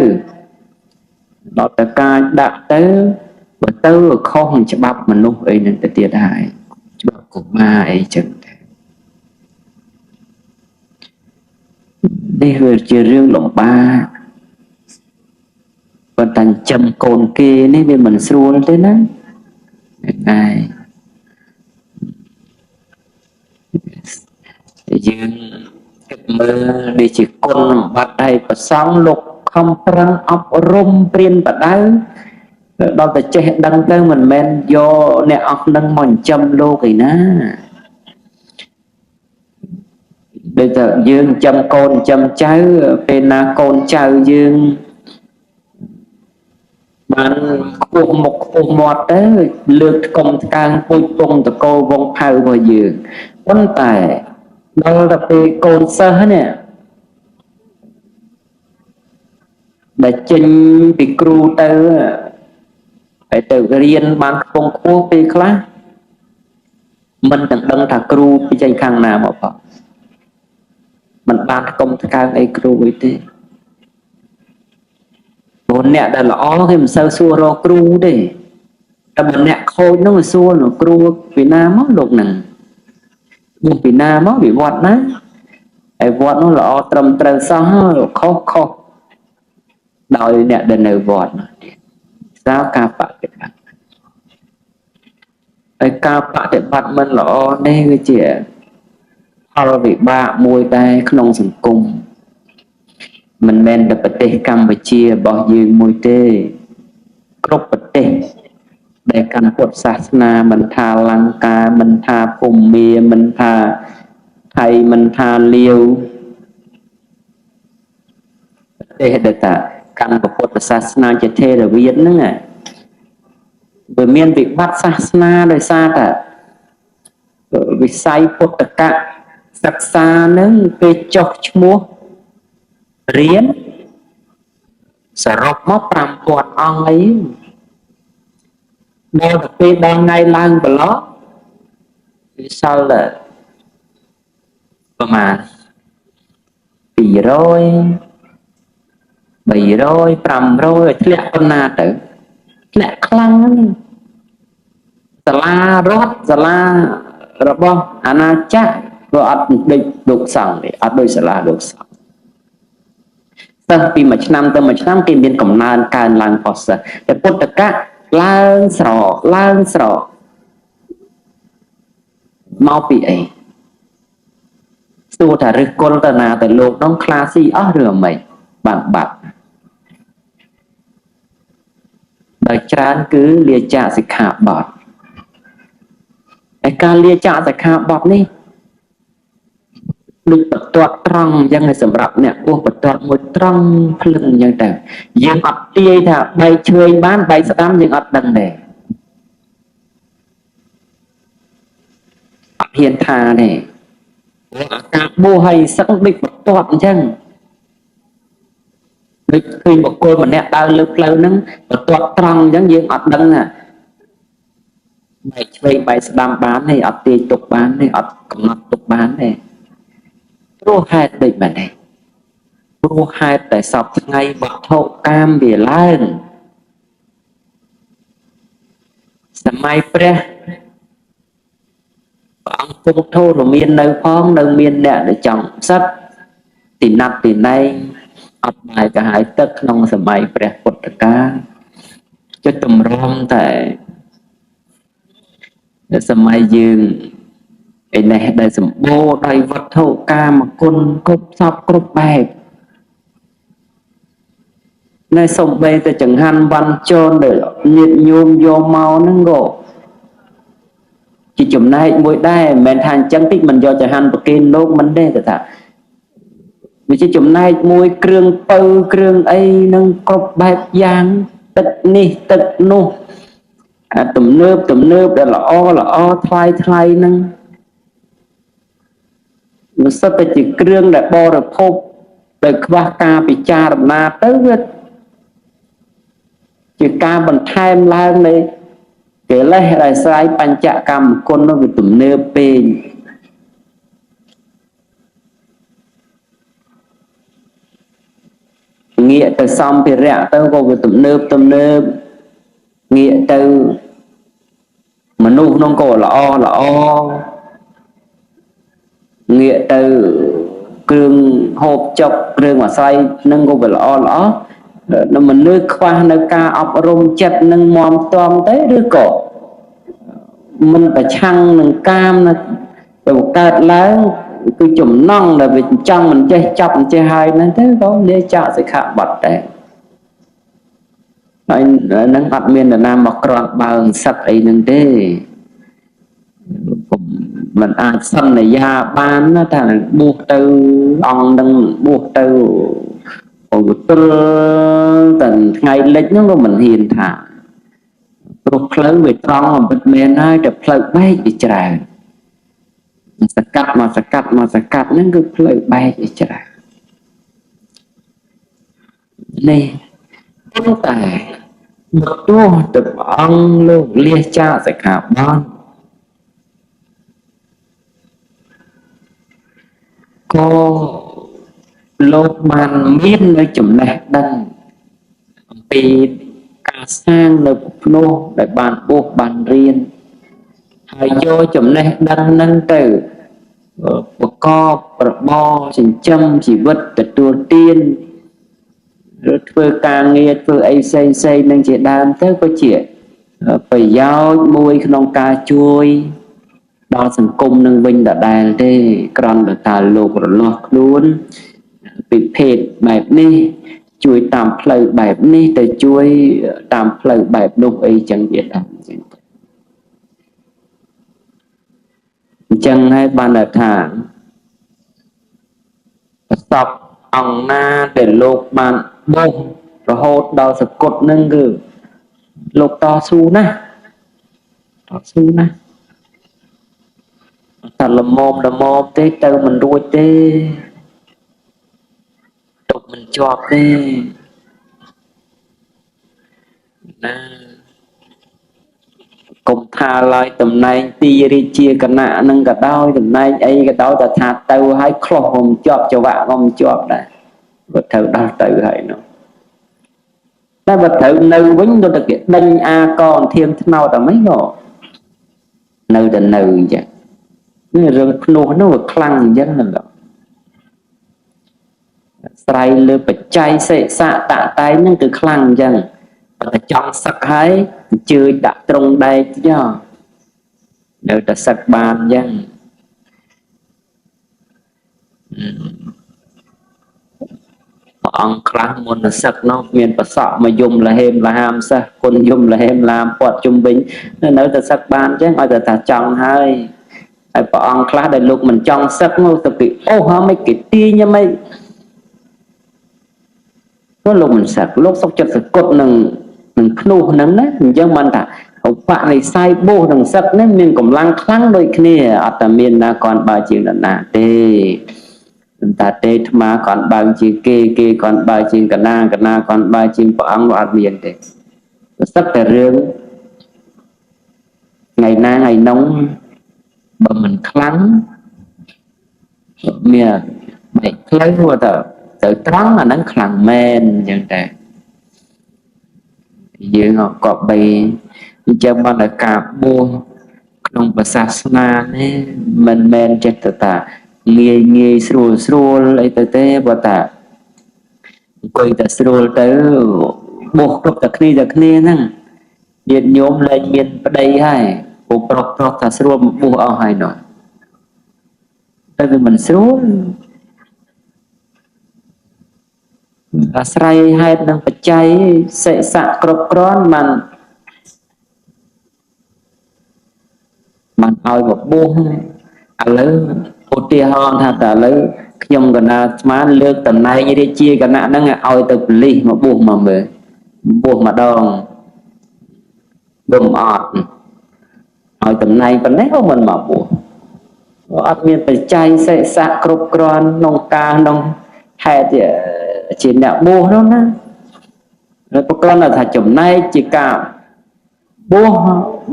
ដល់តែកាចដាក់ទៅបើទៅខុសនឹងច្បាប់មនុស្សអីនឹងទៅទៀតហើយច្បាប់កុមារអីចឹងទៅនេះវាជារឿងលំបាកប៉ុន្តែចិញ្ចឹមកូនគេនេះវាមិនស្រួលទេណាហ្នឹងហើយយើងគិតមើលដូចជាគុណសម្បត្តិហើយប្រសង់លោកខំប្រឹងអប់រំព្រៀនបដៅដល់តែចេះដឹងទៅមិនមែនយកអ្នកអស់នឹងមកចិញ្ចឹមលោកឯណាដូចតែយើងចិញ្ចឹមកូនចិញ្ចឹមចៅពេលណាកូនចៅយើងបានខ្ពស់មុខខ្ពស់មាត់ទៅលើកថ្កុំថ្កើងពូជពងតកោវងផៅរបស់យើងប៉ុន្តែដល់ទៅពេលកូនសិស្សនេះដែលចេញពីគ្រូទៅហើយទៅរៀនបានខ្ពង់ខ្ពស់ពេលខ្លះមិនទាំងដឹងថាគ្រូពីចេញខាងណាមកផងមិនបានថ្កុំថ្កើងអីគ្រូអីទេព្រោះអ្នកដែលល្អគេមិនសូវសួររកគ្រូទេតែបើអ្នកខូចនោះសួរគ្រូពីណាមកលោកហ្នឹងមកពីណាមកវិវត្តណាហើយវត្តនោះល្អត្រឹមត្រូវសោះខុសខុសដោយអ្នកដែលនៅវត្តនោះទៀតសារការបប្រតិបត្តិហើយការបប្រតិបត្តិមិនល្អនេះគឺជាផលវិបាកមួយដែរក្នុងសង្គមមិនមែនតែប្រទេសកម្ពុជារបស់យើងមួយទេគ្រប់ប្រទេសដែលកាន់ពុទ្ធសាសនាមិនថាលង្កាមិនថាភូមាមិនថាថៃមិនថាលាវប្រទេសដែលថាកាន់ពុទ្ធសាសនាជាថេរវាទហ្នឹងវាមានវិបត្តិសាសនាដោយសារតែវិស័យពុទ្ធកៈ សិក្សានឹងគេចុះឈ្មោះរៀនសរុបមក5000អង្គអីដល់ទៅពេលដល់ថ្ងៃឡើងប្រឡោះវាសល់តែប្រមាណ200 300 500ធ្លាក់ប៉ុណ្ណាទៅធ្លាក់ខ្លាំងហ្នឹងសាលារដ្ឋសាលារបស់អាណាចក្រក៏អត់ដូចលោកសង្ឃទេអត់ដូចសាលាលោកសង្ឃសិស្សពីមួយឆ្នាំទៅមួយឆ្នាំគេមានកំណើនកើនឡើងផុសសិស្សតែពុទ្ធកៈឡើងស្រកឡើងស្រកមកពីអីសួរថាឫសគល់ទៅណាទៅលោកនោះខ្លាស៊ីអស់ឬមិនបានបាត់ដោយច្រើនគឺលាចាកសិក្ខាបទឯការលាចាកសិក្ខាបទនេះដូចបន្ទាត់ត្រង់អញ្ចឹងឯសម្រាប់អ្នកពោះបន្ទាត់មួយត្រង់ភ្លឹងអញ្ចឹងទៅយើងអត់ទាយថាបែកឆ្វេងបានបែកស្ដាំយើងអត់ដឹងទេអត់ហ៊ានថាទេអាការបួសឲ្យសឹកដូចបន្ទាត់អញ្ចឹងដូចឃើញបុគ្គលម្នាក់ដើរលើផ្លូវហ្នឹងបន្ទាត់ត្រង់អញ្ចឹងយើងអត់ដឹងណាបែកឆ្វេងបែកស្ដាំបានទេអត់ទាយទុកបានទេអត់កំណត់ទុកបានទេព្រោះហេតុដូចម្ដេចព្រោះហេតុតែសពថ្ងៃវត្ថុកាមវាឡើងសម័យព្រះព្រះអង្គពុទ្ធោរមាននៅផងនៅមានអ្នកដែលចង់សឹកទីណាត់ទីណែងអត់បាយកាហាយទឹកក្នុងសម័យព្រះពុទ្ធកាលចុចតម្រាំតែសម័យយើងឯនេះដែលសម្បូរដោយវត្ថុកាមគុណគ្រប់សពគ្រប់បែបនៅសំបីតែចង្ហាន់វ៉ាន់ចនដែលញាតិញោមយកមកហ្នឹងក៏ជាចំណែកមួយដែរមិនមែនថាអញ្ចឹងតិចមិនយកចង្ហាន់ប្រគេនលោកមិនទេតែថាវាជាចំណែកមួយគ្រឿងពៅគ្រឿងអីនឹងគ្រប់បែបយ៉ាងទឹកនេះទឹកនោះអាទំនើបទំនើបដែលល្អល្អថ្លៃថ្លៃហ្នឹងវាសុទ្ធតែជាគ្រឿងដែលបរិភោគដោយខ្វះការពិចារណាទៅវាជាការបន្ថែមឡើងនៃកិលេសដែលស្រ័យបញ្ចកម្មគុណនោះវាទំនើបពេកងាកទៅសម្ភារៈទៅក៏វាទំនើបទំនើបងាកទៅមនុស្សនោះក៏ល្អល្អងាកទៅគ្រឿងហូបចុកគ្រឿងអាស្រ័យនឹងក៏វាល្អល្អនៅមនុស្សខ្វះនៅការអប់រំចិត្តនឹងមមតំទៅឬក៏មិនប្រឆាំងនឹងកាមនៅទៅកើតឡើងគឺចំណងដែលវាចង់មិនចេះចាប់មិនចេះហើយហ្នឹងទៅក៏លាចាកសិក្ខាបទដែរហើយនឹងអត់មាននរណាមកគ្រាន់បើងសឹកអីហ្នឹងទេមិនអាចសន្យាបានណាថាបួសទៅអង្គនឹងបួសទៅអូទល់តែថ្ងៃលិចហ្នឹងក៏មិនហ៊ានថាព្រោះផ្លូវវាត្រង់អំពិតមែនហើយតែផ្លូវបែកវាច្រើនសកាត់មកសកាត់មកសកាត់ហ្នឹងគឺផ្លូវបែកវាច្រើននេះប៉ុន្តែបើទោះទៅព្រះអង្គលោកលះចាកសិក្ខាបទក៏លោកបានមាននៅចំណេះដឹងអំពីការសាងនៅភ្នោះដែលបានបួសបានរៀនហើយយកចំណេះដឹងហ្នឹងទៅប្រកបរបរចិញ្ចឹមជីវិតទទួលទានឬធ្វើការងារធ្វើអីផ្សេងផ្សេងនឹងជាដើមទៅក៏ជាប្រយោជន៍មួយក្នុងការជួយដល់សង្គមនឹងវិញដដែលទេគ្រាន់តែថាលោករលាស់ខ្លួនពីភេទបែបនេះជួយតាមផ្លូវបែបនេះទៅជួយតាមផ្លូវបែបនោះអីចឹងទៀតអញ្ចឹងហើយបានថាប្រសពអង្គណាដែលលោកបានបួសរហូតដល់សកុតនឹងគឺលោកតស៊ូណាស់តស៊ូណាស់ តែល្មមល្មមទេទៅមិនរួចទេទុកមិនជាប់ទេណាកុំថាឡើយតំណែងទីរាជាគណៈនឹងក៏ដោយតំណែងអីក៏ដោយតែថាទៅហើយខ្លោះក៏មិនជាប់ចង្វាក់ក៏មិនជាប់ដែរបើត្រូវដល់ទៅហើយនោះតែបើត្រូវនៅវិញដូចតែគេដេញអាកអធៀមថ្នោតអីមិនក៏នៅតែនៅអញ្ចឹងនេះរឿងភ្នោះនោះវាខ្លាំងអញ្ចឹងណាលោកស្រ័យលើបច្ច័យសិសៈតតែងហ្នឹងគឺខ្លាំងអញ្ចឹងបើតែចង់សឹកហើយអញ្ជើញដាក់ត្រង់ដែកចុះនៅតែសឹកបានអញ្ចឹងព្រះអង្គខ្លះមុនសឹកនោះមានប្រសក់មកយំលហេមលហាមសិស្សគុណយំលហេមឡាមពាត់ជុំវិញនៅតែសឹកបានអញ្ចឹងឲ្យតែថាចង់ហើយហើយព្រះអង្គខ្លះដែលលោកមិនចង់សឹកនោះទៅពីអូហើយមិនគេទាញមិនក៏លោកមិនសឹកលោកសុកចិត្តសកត់នឹងភ្នោះហ្នឹងណាអញ្ចឹងបានថាឧបនិស្ស័យបោសនឹងសឹកនេះមានកម្លាំងខ្លាំងដូចគ្នាអត់តែមានណាគាត់បើជាងនរណាទេតែទេអាត្មាគាត់បើជាងគេគេគាត់បើជាងកណាកណាគាត់បើជាងព្រះអង្គអត់មានទេសឹកតែរឿងថ្ងៃណាថ្ងៃនោះបើមិនខ្លាំងមានបែកផ្លូវទៅទៅត្រង់អាហ្នឹងខ្លាំងមែនអញ្ចឹងតែយើងក៏បីអញ្ចឹងបានតែការបួសក្នុងសាសនានេះមិនមែនចិត្តទៅតាងាយងាយស្រួលស្រួលអីទៅទេបើតាអង្គុយតែស្រួលទៅបួសគ្រប់តែគ្នាតែគ្នាហ្នឹងញាតិញោមលែងមានប្តីហើយពូប្រុសប្រុសថាស្រួលមកបួសអស់ហើយនោះតែវាមិនស្រួលអាស្រ័យហេតុនិងបច្ច័យសិសៈគ្រប់គ្រាន់បានឲ្យមកបួសឥឡូវឧទាហរណ៍ថាតើឥឡូវខ្ញុំកណាស្មានលើកតំណែងរាជាគណៈហ្នឹងឲ្យទៅប៉ូលីសមកបួសមកមើលបួសម្ដងបឹមអត់ឲ្យតំណែងប៉ុណ្ណេះក៏មិនមកបួសអត់មានបច្ច័យសិសៈគ្រប់គ្រាន់ក្នុងការក្នុងហេតុជាអ្នកបួសនោះណាហើយប្រកបថាចំណែកជាការបួស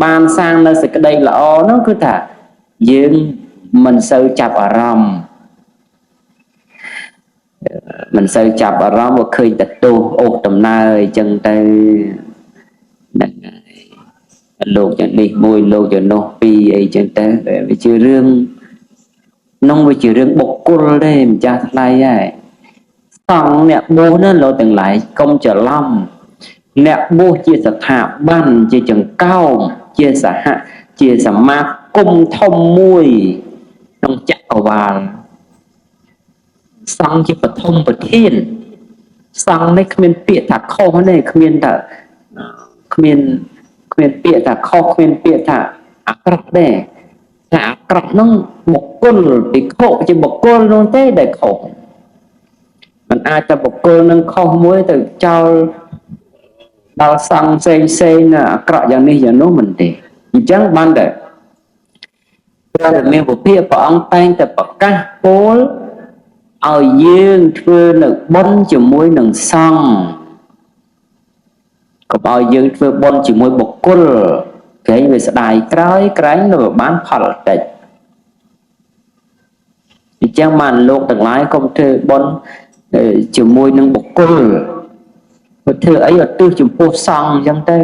បានសាងនៅសេចក្តីល្អនោះគឺថាយើងមិនសូវចាប់អារម្មណ៍មិនសូវចាប់អារម្មណ៍ว่าឃើញតែទោសអូសដំណើរអញ្ចឹងទៅហ្នឹងហើយលោកយ៉ាងនេះមួយលោកយ៉ាងនោះពីរអីចឹងទៅវាជារឿងនោះវាជារឿងបុគ្គលទេម្ចាស់ថ្លៃហើយសង្ឃអ្នកបួសនោះលោកទាំងឡាយកុំច្រឡំអ្នកបួសជាស្ថាប័នជាចង្កោមជាសហជាសមាគមធំមួយក្នុងចក្រវាលសង្ឃជាបឋមប្រធានសង្ឃនេះគ្មានពាក្យថាខុសទេគ្មានថាគ្មានពាក្យថាខុសគ្មានពាក្យថាអាក្រក់ទេតែអាក្រក់នោះបុគ្គលភិក្ខុជាបុគ្គលនោះទេដែលខុសมันអាចតែបុគ្គលនឹងខុសមួយទៅចោលដល់សង្ឃផ្សេងផ្សេងអាក្រក់យ៉ាងនេះយ៉ាងនោះមិនទេអញ្ចឹងបានតែព្រះមានពភាព្រះអង្គតែងតែប្រកាសពោលឲ្យយើងធ្វើនៅបុណ្យជាមួយនឹងសង្ឃកុំឲ្យយើងធ្វើបុណ្យជាមួយបុគ្គលក្រែងវាស្ដាយក្រោយក្រែងនៅបានផលតិចអញ្ចឹងបានលោកទាំងឡាយកុំធ្វើបុណ្យជាមួយនឹងបុគ្គលបើធ្វើអីអត់ទិសចំពោះសង្ឃអញ្ចឹងទៅ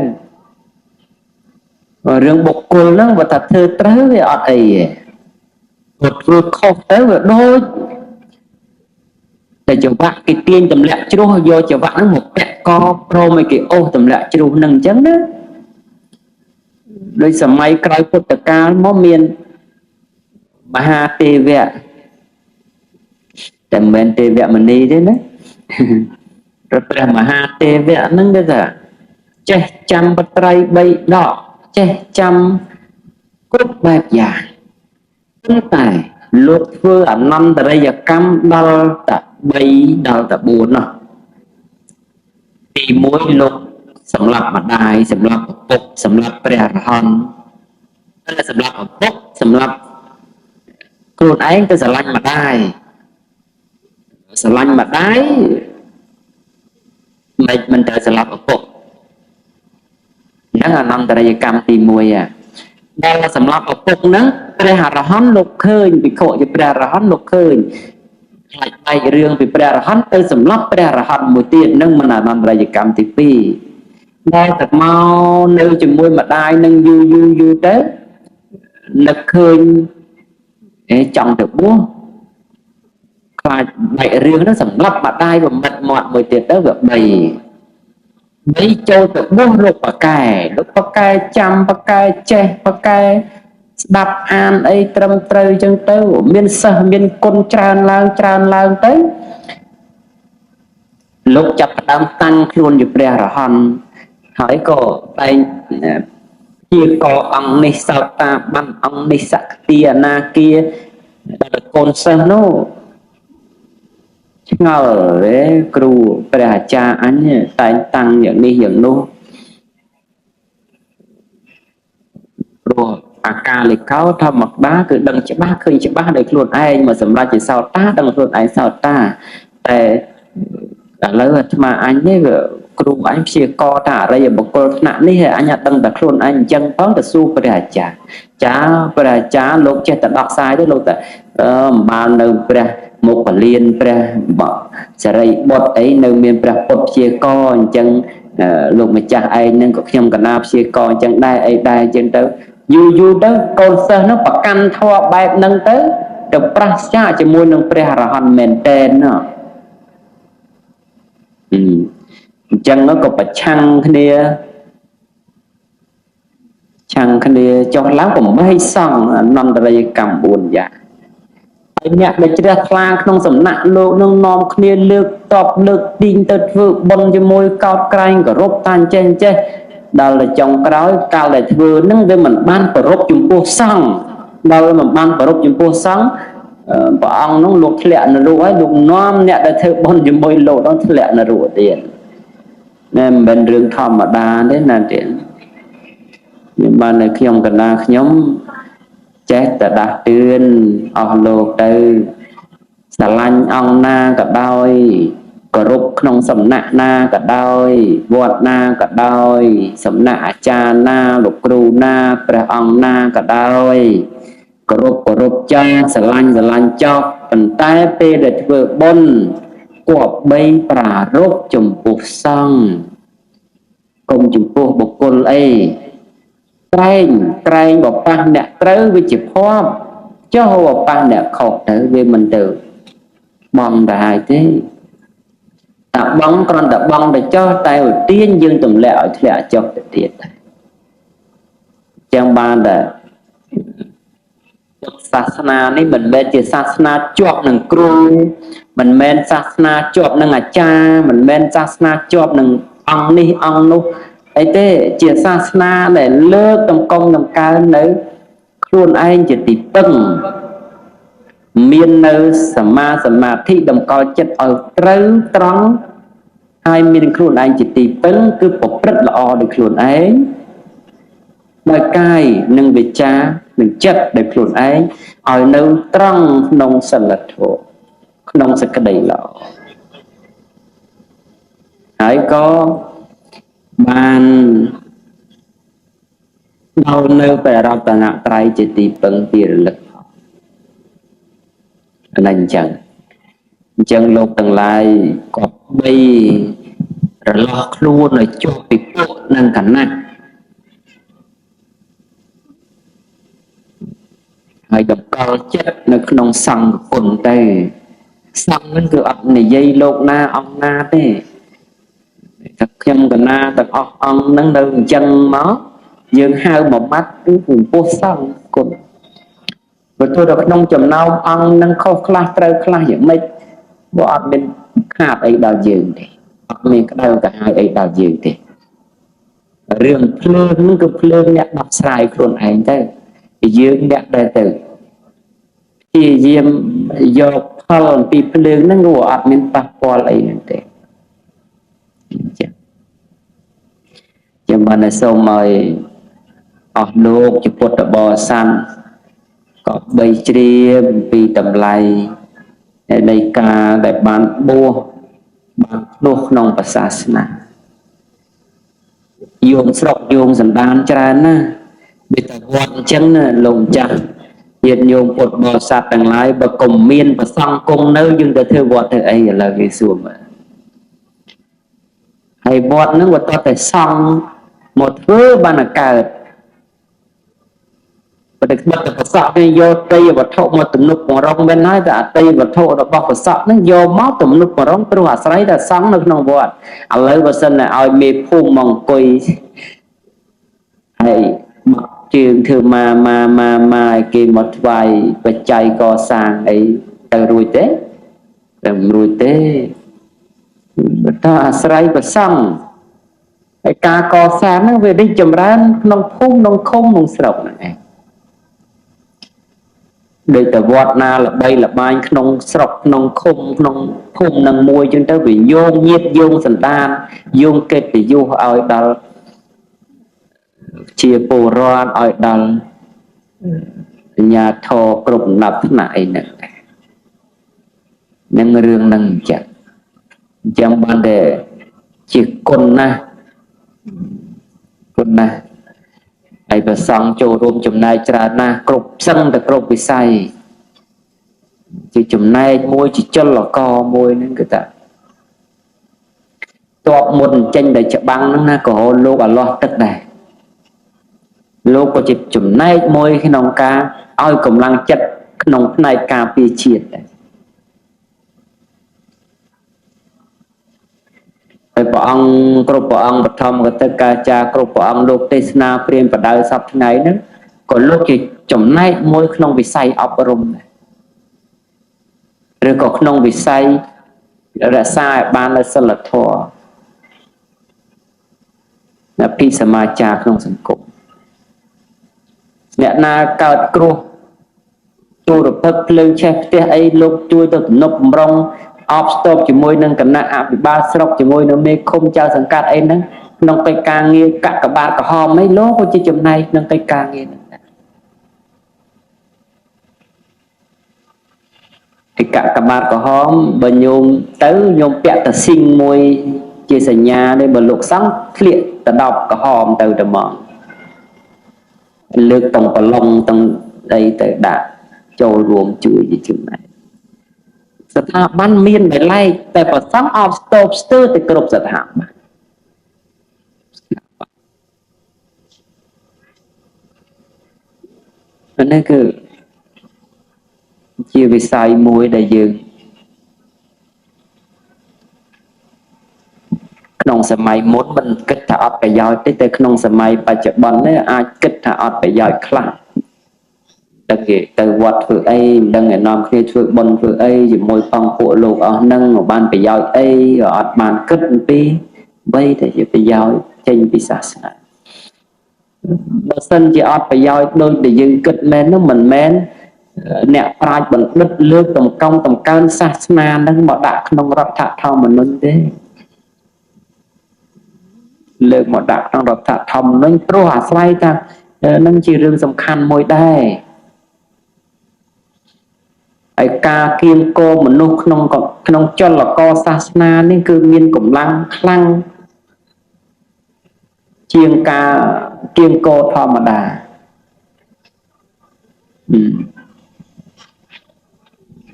រឿងបុគ្គលហ្នឹងបើថាធ្វើត្រូវវាអត់អីទេបើធ្វើខុសទៅវាដូចតែចង្វាក់គេទាញទម្លាក់ជ្រោះយកចង្វាក់ហ្នឹងមកពាក់កព្រមឲ្យគេអូសទម្លាក់ជ្រោះហ្នឹងអញ្ចឹងណាដូចសម័យក្រោយពុទ្ធកាលមកមានមហាទេវៈតែមិនមែនទេវមនីទេណាព្រះមហាទេវៈហ្នឹងគេថាចេះចាំបត្រៃបីដកចេះចាំគ្រប់បែបយ៉ាងប៉ុន្តែលោកធ្វើអនន្តរិយកម្មដល់តែ3ដល់តែ4នោះទី1លោកសម្រាប់ម្ដាយសម្រាប់ឪពុកសម្រាប់ព្រះអរហន្តតែសម្រាប់ឪពុកសម្រាប់ ខ្លួនឯងទៅស្រឡាញ់ម្ដាយស្រឡាញ់ម្ដាយមិនមិនត្រូវសម្លាប់ឪពុកហ្នឹងអនន្តរិយកម្មទី1ដែលសម្លាប់ឪពុកហ្នឹងព្រះអរហន្តលោកឃើញភិក្ខុជាព្រះអរហន្តលោកឃើញខ្លាចបែករឿងពីព្រះអរហន្តទៅសម្លាប់ព្រះអរហន្តមួយទៀតនឹងមិនអនន្តរិយកម្មទី2ដែលតែមកនៅជាមួយម្ដាយនឹងយូរយូរយូរទៅនឹកឃើញអេចង់ទៅបួសខ្លាចបែករឿងហ្នឹងសម្លាប់ម្ដាយបំបិតមាត់មួយទៀតទៅវា3ចូលទៅបួសលោកប៉កែលោកប៉កែចាំប៉កែចេះប៉កែស្ដាប់អានអីត្រឹមត្រូវចឹងទៅមានសិស្សមានគុណច្រើនឡើងច្រើនឡើងទៅលោកចាប់ផ្ដើមតាំងខ្លួនជាព្រះអរហន្តហើយក៏តែងជាកអង្គនេះសោតាបានអង្គនេះសក្តិអនាគាដល់កូនសិស្សនោះឆ្ងល់ទេគ្រូព្រះអាចារ្យអញតែងតាំងយ៉ាងនេះយ៉ាងនោះព្រោះអាកាលិកោធម្មតាគឺដឹងច្បាស់ឃើញច្បាស់ដោយខ្លួនឯងមកសម្រាប់ជាសោតាដឹងខ្លួនឯងសោតាតែឥឡូវអាត្មាអញនេះវាគ្រូអញព្យាករថាអរិយបុគ្គលថ្នាក់នេះអញអត់ដឹងតែខ្លួនឯងអញ្ចឹងផងទៅសួរព្រះអាចារ្យចាព្រះអាចារ្យលោកចេះតែដោះស្រាយទៅលោកតែមិនបាននៅព្រះមុខលៀនព្រះសរិបុត្រអីនៅមានព្រះពុទ្ធព្យាករអញ្ចឹងលោកម្ចាស់ឯងនឹងក៏ខ្ញុំកណាព្យាករអញ្ចឹងដែរអីដែរអញ្ចឹងទៅយូរយូរទៅកូនសិស្សនោះប្រកាន់ធម៌បែបហ្នឹងទៅទៅប្រសចាជាមួយនឹងព្រះអរហន្តមែនតែនណអញ្ចឹងក៏ប្រឆាំងគ្នាឆាំងគ្នាចុះឡើង8សង្ឃអនន្តរិយកម្ម4យ៉ាងហើយអ្នកដែលជ្រះថ្លាក្នុងសំណាក់លោកនឹងនាំគ្នាលើកតបលើកទីងទៅធ្វើបុណ្យជាមួយកោតក្រែងគោរពតាចេះចេះដល់តែចុងក្រោយកាលដែលធ្វើនឹងវាមិនបានប្រពចំពោះសង្ឃដល់មិនបានប្រពចំពោះសង្ឃព្រះអង្គនោះលោកធ្លាក់នរកហើយលោកនាំអ្នកដែលធ្វើបុណ្យជាមួយលោកនោះធ្លាក់នរកទៀតណែមិនមែនរឿងធម្មតាទេណាទៀតខ្ញុំបាននៅខ្ញុំកណ្ដាលខ្ញុំចេះតែដាស់តឿនអស់លោកទៅស្រឡាញ់អង្គណាក៏ដោយគោរពក្នុងសំណាក់ណាក៏ដោយវត្តណាក៏ដោយសំណាក់អាចារ្យណាលោកគ្រូណាព្រះអង្គណាក៏ដោយគោរពគោរពចាស់ស្រឡាញ់ស្រឡាញ់ចោះប៉ុន្តែពេលដែលធ្វើបុណ្យគប្បីប្រារព្ធចំពោះសង្ឃកុំចំពោះបុគ្គលអីក្រែងក្រែងបប៉ះអ្នកត្រូវវាជាភ័ព្វចុះបប៉ះអ្នកខុសទៅវាមិនទៅបងទៅហើយទេតាបងគ្រាន់តែបងទៅចុះតែឧទានយើងទម្លាក់ឲ្យធ្លាក់ចុះទៅទៀតចឹងបានតែសាសនានេះមិនមែនជាសាសនាជាប់នឹងគ្រូមិនមែនសាសនាជាប់នឹងអាចារ្យមិនមែនសាសនាជាប់នឹងអង្គនេះអង្គនោះអីទេជាសាសនាដែលលើកតម្កុំតម្កើងនៅខ្លួនឯងជាទីពឹងមាននៅសមាសមាធិតម្កល់ចិត្តឲ្យត្រូវត្រង់ហើយមានខ្លួនឯងជាទីពឹងគឺប្រព្រឹត្តល្អដោយខ្លួនឯងដោយកាយនិងវិចារនិងចិត្តដោយខ្លួនឯងឲ្យនៅត្រង់ក្នុងសិលធម៌ក្នុងសេចក្តីល្អហើយក៏បានដល់នៅព្រះរតនត្រ័យជាទីពឹងទីរលឹកអញ្ចឹងអញ្ចឹងលោកទាំងឡាយក៏បីរលាស់ខ្លួនឲ្យជាប់ពីពួកនិងគណៈហើយតម្កល់ចិត្តនៅក្នុងសង្ឃគុណទៅសង្ឃហ្នឹងគឺអត់និយាយលោកណាអង្គណាទេតែខ្ញុំកណាទាំងអស់អង្គហ្នឹងនៅអញ្ចឹងមកយើងហៅមួយម៉ាត់គឺចំពោះសង្ឃគុណបើទោះដល់ក្នុងចំណោមអង្គនឹងខុសខ្លះត្រូវខ្លះយ៉ាងម៉េចបើអត់មានខាតអីដល់យើងទេអត់មានក្តៅក្រហាយអីដល់យើងទេរឿងភ្លើងហ្នឹងគឺភ្លើងអ្នកដោះស្រាយខ្លួនឯងទៅយើងអ្នកដែលទៅព្យាយាមយកផលអំពីភ្លើងហ្នឹងក៏អត់មានប៉ះពាល់អីហ្នឹងទេចឹងចាំបានតែសូមឲ្យអស់លោកជាពុទ្ធបរិស័ទ ក៏បីជ្រាបពីតម្លៃនៃការដែលបានបួសបានភ្លោះក្នុងព្រះសាសនាយោងស្រុកយោងសន្តានច្រើនណាស់វាតែវត្តអញ្ចឹងណាលោកម្ចាស់ញាតិញោមពុទ្ធបរិស័ទទាំងឡាយបើកុំមានប្រសង់គង់នៅយើងទៅធ្វើវត្តធ្វើអីឥឡូវគេសួរមើលហើយវត្តហ្នឹងបើតតែសង់មកធ្វើបានកើតបើតែបិទតែប្រសក់គេយកតីវត្ថុមកទំនុកបំរុងមែនហើយតែអតីវត្ថុរបស់ប្រសក់ហ្នឹងយកមកទំនុកបំរុងព្រោះអាស្រ័យតែសង់នៅក្នុងវត្តឥឡូវបើសិនតែឲ្យមេភូមិមកអង្គុយហើយមកជើងធ្វើម៉ាម៉ាម៉ាម៉ាឲ្យគេមកថ្វាយបច្ច័យកសាងអីទៅរួចទេតែមិនរួចទេបើថាអាស្រ័យប្រសង់ហើយការកសាងហ្នឹងវារីកចម្រើនក្នុងភូមិក្នុងឃុំក្នុងស្រុកហ្នឹងឯងដូចតែវត្តណាល្បីល្បាញក្នុងស្រុកក្នុងឃុំក្នុងភូមិនឹងមួយចឹងទៅវាយោងញាតយោងសន្តានយោងកិត្តិយសឲ្យដល់ជាពលរដ្ឋឲ្យដល់អាជ្ញាធរគ្រប់លំដាប់ថ្នាក់អីហ្នឹងនឹងរឿងហ្នឹងអញ្ចឹងបានតែជាគុណណាស់គុណណាស់ហើយព្រះសង្ឃចូលរួមចំណែកច្រើនណាស់គ្រប់សឹងតែគ្រប់វិស័យជាចំណែកមួយជាចលករមួយហ្នឹងគឺថាតបមុនចេញតែច្បាំងហ្នឹងណាក៏លោកអាលាស់ទឹកដែរលោកក៏ជាចំណែកមួយក្នុងការឲ្យកម្លាំងចិត្តក្នុងផ្នែកការពារជាតិដែរហើយព្រះអង្គគ្រប់ព្រះអង្គបឋមកតកាចាគ្រប់ព្រះអង្គលោកទេសនាព្រាមបដៅសពថ្ងៃហ្នឹងក៏លោកជាចំណែកមួយក្នុងវិស័យអប់រំដែរឬក៏ក្នុងវិស័យរក្សាឲ្យបាននូវសីលធម៌អភិសមាចារក្នុងសង្គមអ្នកណាកើតគ្រោះទូរភឹកភ្លើងឆេះផ្ទះអីលោកជួយទៅទំនប់បំរុងអបស្ទប់ជាមួយនឹងគណៈអភិបាលស្រុកជាមួយនឹងមេឃុំចៅសង្កាត់អីហ្នឹងក្នុងកិច្ចការងារកាកបាទក្រហមអីលោកក៏ជាចំណែកក្នុងកិច្ចការងារហ្នឹងឯកាកបាទក្រហមបើញោមទៅញោមពាក់តស៊ីងមួយជាសញ្ញានេះបើលោកសង្ឃធ្លាក់តដប់ក្រហមទៅតែមកលើកតងប្រឡងតងអីទៅដាក់ចូលរួមជួយជាចំណែកស្ថាប័នមានដោយឡែកតែប្រសង់អបស្ទប់ស្ទើរទៅគ្រប់ស្ថាប័ននេះគឺជាវិស័យមួយដែលយើងក្នុងសម័យមុនមិនគិតថាអត់ប្រយោជន៍ទេតែក្នុងសម័យបច្ចុប្បន្ននេះអាចគិតថាអត់ប្រយោជន៍ខ្លះតែគេទៅវត្តធ្វើអីមិនដឹងឯនាំគ្នាធ្វើបុណ្យធ្វើអីជាមួយផងពួកលោកអស់ហ្នឹងបានប្រយោជន៍អីអត់បានគិតអំពីអ្វីដែលជាប្រយោជន៍ចេញពីសាសនាបើសិនជាអត់ប្រយោជន៍ដូចដែលយើងគិតមែននោះមិនមែនអ្នកប្រាជ្ញបណ្ឌិតលើកតម្កង់តម្កើងសាសនាហ្នឹងមកដាក់ក្នុងរដ្ឋធម្មនុញ្ញទេលើកមកដាក់ក្នុងរដ្ឋធម្មនុញ្ញព្រោះអាស្រ័យថានឹងជារឿងសំខាន់មួយដែរហើយការគៀងគរមនុស្សក្នុងចលករសាសនានេះគឺមានកម្លាំងខ្លាំងជាងការគៀងគរធម្មតា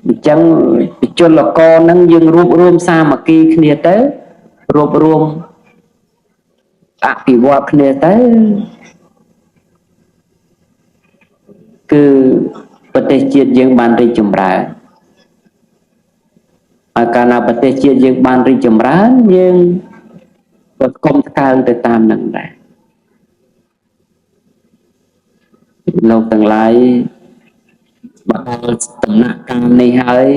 អញ្ចឹងចលករនឹងយើងរួបរួមសាមគ្គីគ្នាទៅរួបរួមអភិវឌ្ឍគ្នាទៅគឺប្រទេសជាតិយើងបានរីកចម្រើនហើយកាលណាប្រទេសជាតិយើងបានរីកចម្រើនយើងក៏កុំថ្កើងទៅតាមនឹងដែរលោកទាំងឡាយបើដល់ដំណាក់កាលនេះហើយ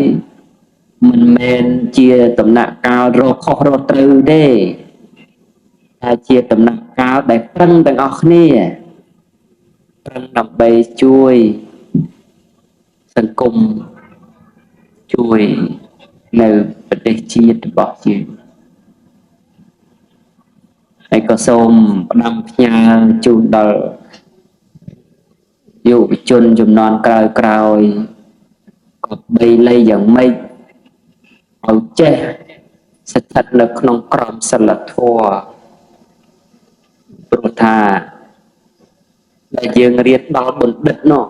មិនមែនជាដំណាក់កាលរកខុសរកត្រូវទេតែជាដំណាក់កាលដែលប្រឹងទាំងអស់គ្នាប្រឹងដើម្បីជួយសង្គមជួយនៅប្រទេសជាតិរបស់យើងហើយក៏សូមផ្ដាំផ្ញើជូនដល់ យុវជនចំនួនក្រោយក្រោយក៏បីលៃយ៉ាងម៉េចឲ្យចេះស្ថិតនៅក្នុងក្រមសីលធម៌ព្រោះថាដែលយើងរៀនដល់បណ្ឌិតនោះ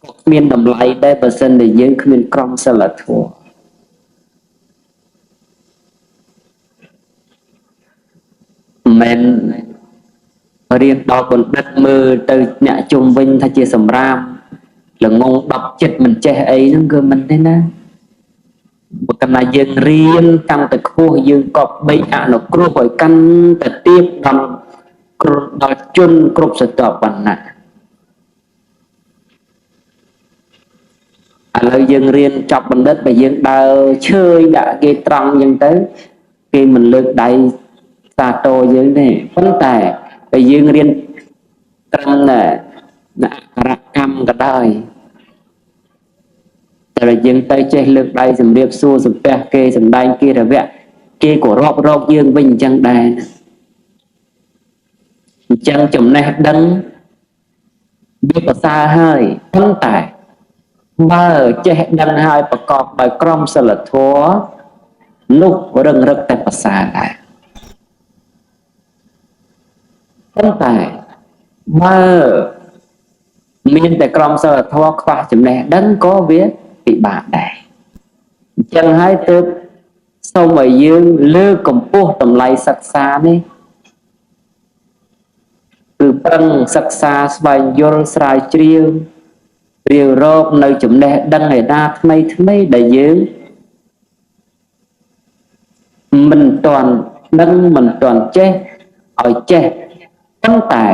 ក៏គ្មានតម្លៃដែរបើសិនតែយើងគ្មានក្រមសីលធម៌មិនរៀនដល់បណ្ឌិតមើលទៅអ្នកជុំវិញថាជាសម្រាមល្ងង10ចិត្តមិនចេះអីហ្នឹងគឺមិនទេណាបើកាលណាយើងរៀនកាន់តែខ្ពស់យើងក៏បីអនុគ្រោះឲ្យកាន់តែទាបដល់ជនគ្រប់ស្រទាប់វណ្ណៈឥឡូវយើងរៀនចប់បណ្ឌិតបើយើងដើរឈើយដាក់គេត្រង់អញ្ចឹងទៅគេមិនលើកដៃសាទរយើងទេប៉ុន្តែបើយើងរៀនត្រឹមណាអក្ខរកម្មក៏ដោយតែយើងទៅចេះលើកដៃសម្រាបសួរសំពះគេសម្ដែងគេរវៈគេក៏រាប់រកយើងវិញអញ្ចឹងដែរអញ្ចឹងចំណេះដឹងវាប្រសើរហើយប៉ុន្តែបើចេះដឹងហើយប្រកបដោយក្រមសីលធម៌នោះរឹងរឹកតែប្រសើរដែរប៉ុន្តែបើមានតែក្រមសីលធម៌ខ្វះចំណេះដឹងក៏វាពិបាកដែរអញ្ចឹងហើយទើបសូមឲ្យយើងលើកកម្ពស់តម្លៃសិក្សានេះគឺប្រឹងសិក្សាស្វែងយល់ស្រាវជ្រាវរាវរកនៅចំណេះដឹងឯណាថ្មីថ្មីដែលយើងមិនទាន់ដឹងមិនទាន់ចេះឲ្យចេះប៉ុន្តែ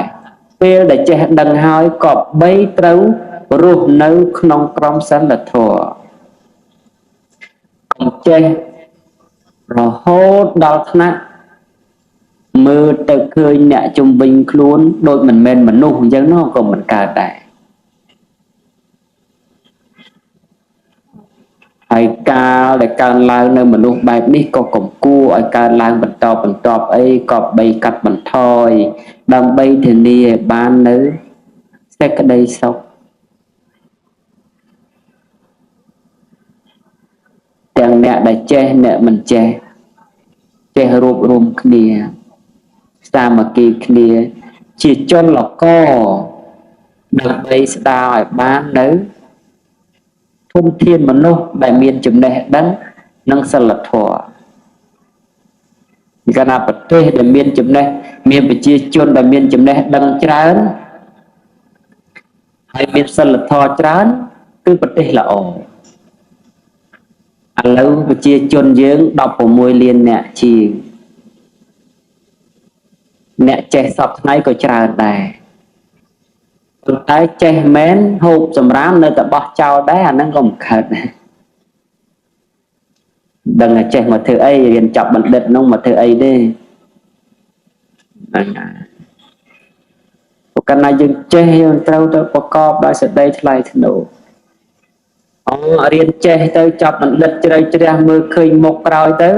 ពេលដែលចេះដឹងហើយក៏បីត្រូវរស់នៅក្នុងក្រមសីលធម៌កុំចេះរហូតដល់ថ្នាក់មើលទៅឃើញអ្នកជំវិញខ្លួនដូចមិនមែនមនុស្សអញ្ចឹងនោះក៏មិនកើតដែរហើយកាលដែលកើនឡើងនៅមនុស្សបែបនេះក៏កំគួរឲ្យកើនឡើងបន្តបន្ទាប់អីក៏បីកាត់បន្ថយដើម្បីធានាឲ្យបាននៅសេចក្តីសុខទាំងអ្នកដែលចេះអ្នកមិនចេះចេះរួបរួមគ្នាសាមគ្គីគ្នាជាជនលកដើម្បីស្ដារឲ្យបាននៅធនធានមនុស្សដែលមានចំណេះដឹងនិងសិលធម៌កាលណាប្រទេសដែលមានចំណេះមានប្រជាជនដែលមានចំណេះដឹងច្រើនហើយមានសិលធម៌ច្រើនគឺប្រទេសល្អឥឡូវប្រជាជនយើង16លានអ្នកជាងអ្នកចេះសពថ្ងៃក៏ច្រើនដែរប៉ុន្តែចេះមែនហូបសម្រាមនៅតែបោះចោលដែរអាហ្នឹងក៏មិនកើតដែរដឹងតែចេះមកធ្វើអីរៀនចប់បណ្ឌិតនោះមកធ្វើអីទេហ្នឹងហើយព្រោះកាលណាយើងចេះយើងត្រូវទៅប្រកបដោយសេចក្តីថ្លៃថ្នូរអូរៀនចេះទៅចប់បណ្ឌិតជ្រៅជ្រះមើលឃើញមុខក្រោយទៅ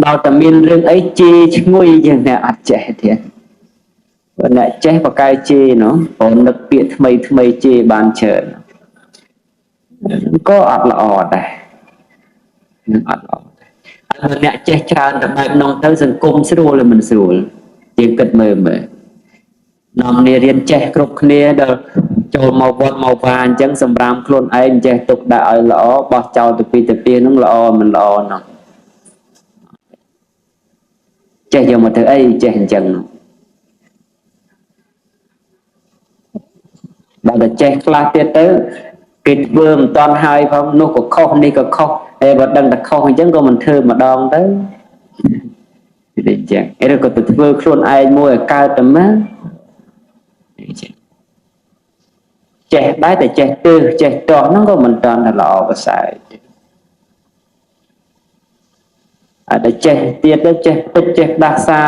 ដល់តែមានរឿងអីជេរឈ្ងុយជាងអ្នកអត់ចេះទៀតបើអ្នកចេះបកែជេរនោះព្រោះនឹកពាក្យថ្មីថ្មីជេរបានច្រើនក៏អត់ល្អដែរនឹងអត់ល្អដែរហើយអ្នកចេះច្រើនតែបែបនោះទៅសង្គមស្រួលឬមិនស្រួលយើងគិតមើលមើលនាំគ្នារៀនចេះគ្រប់គ្នាដល់ចូលមកវត្តមកវាអញ្ចឹងសម្រាមខ្លួនឯងចេះទុកដាក់ឲ្យល្អបោះចោលទៅពីនោះល្អមិនល្អនោះចេះយកមកធ្វើអីចេះអញ្ចឹងនោះដល់តែចេះខ្លះទៀតទៅគេធ្វើមិនតាន់ហើយផងនោះក៏ខុសនេះក៏ខុសហើយបើដឹងតែខុសអញ្ចឹងក៏មិនធ្វើម្ដងទៅវាអញ្ចឹងឬក៏ទៅធ្វើខ្លួនឯងមួយឲ្យកើតទៅមកចេះដែរតែចេះទើសចេះទាស់ហ្នឹងក៏មិនតាន់តែល្អប្រសើរទេអត់តែចេះទៀតទៅចេះពិតចេះដាស់សា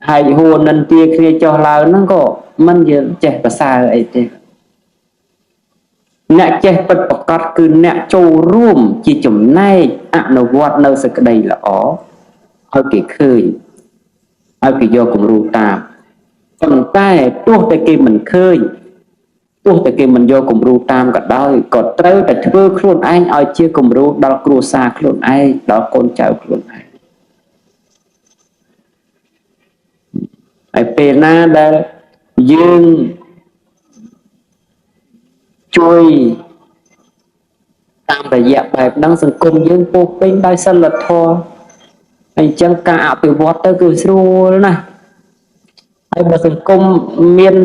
ហើយហួរនិន្ទាគ្នាចុះឡើងហ្នឹងក៏មិនយើងចេះប្រសើរអីទេអ្នកចេះពិតប្រកបគឺអ្នកចូលរួមជាចំណែកអនុវត្តនៅសេចក្តីល្អឲ្យគេឃើញឲ្យគេយកគំរូតាម ប៉ុន្តែទោះតែគេមិនឃើញទោះតែគេមិនយកគំរូតាមក៏ដោយក៏ត្រូវតែធ្វើខ្លួនឯងឲ្យជាគំរូដល់គ្រួសារខ្លួនឯងដល់កូនចៅខ្លួនឯងហើយពេលណាដែលយើងជួយតាមរយៈបែបហ្នឹងសង្គមយើងពោពេញដោយសិលធម៌ហើយអញ្ចឹងការអភិវឌ្ឍទៅគឺស្រួលណាស់ហើយបើសង្គមមាន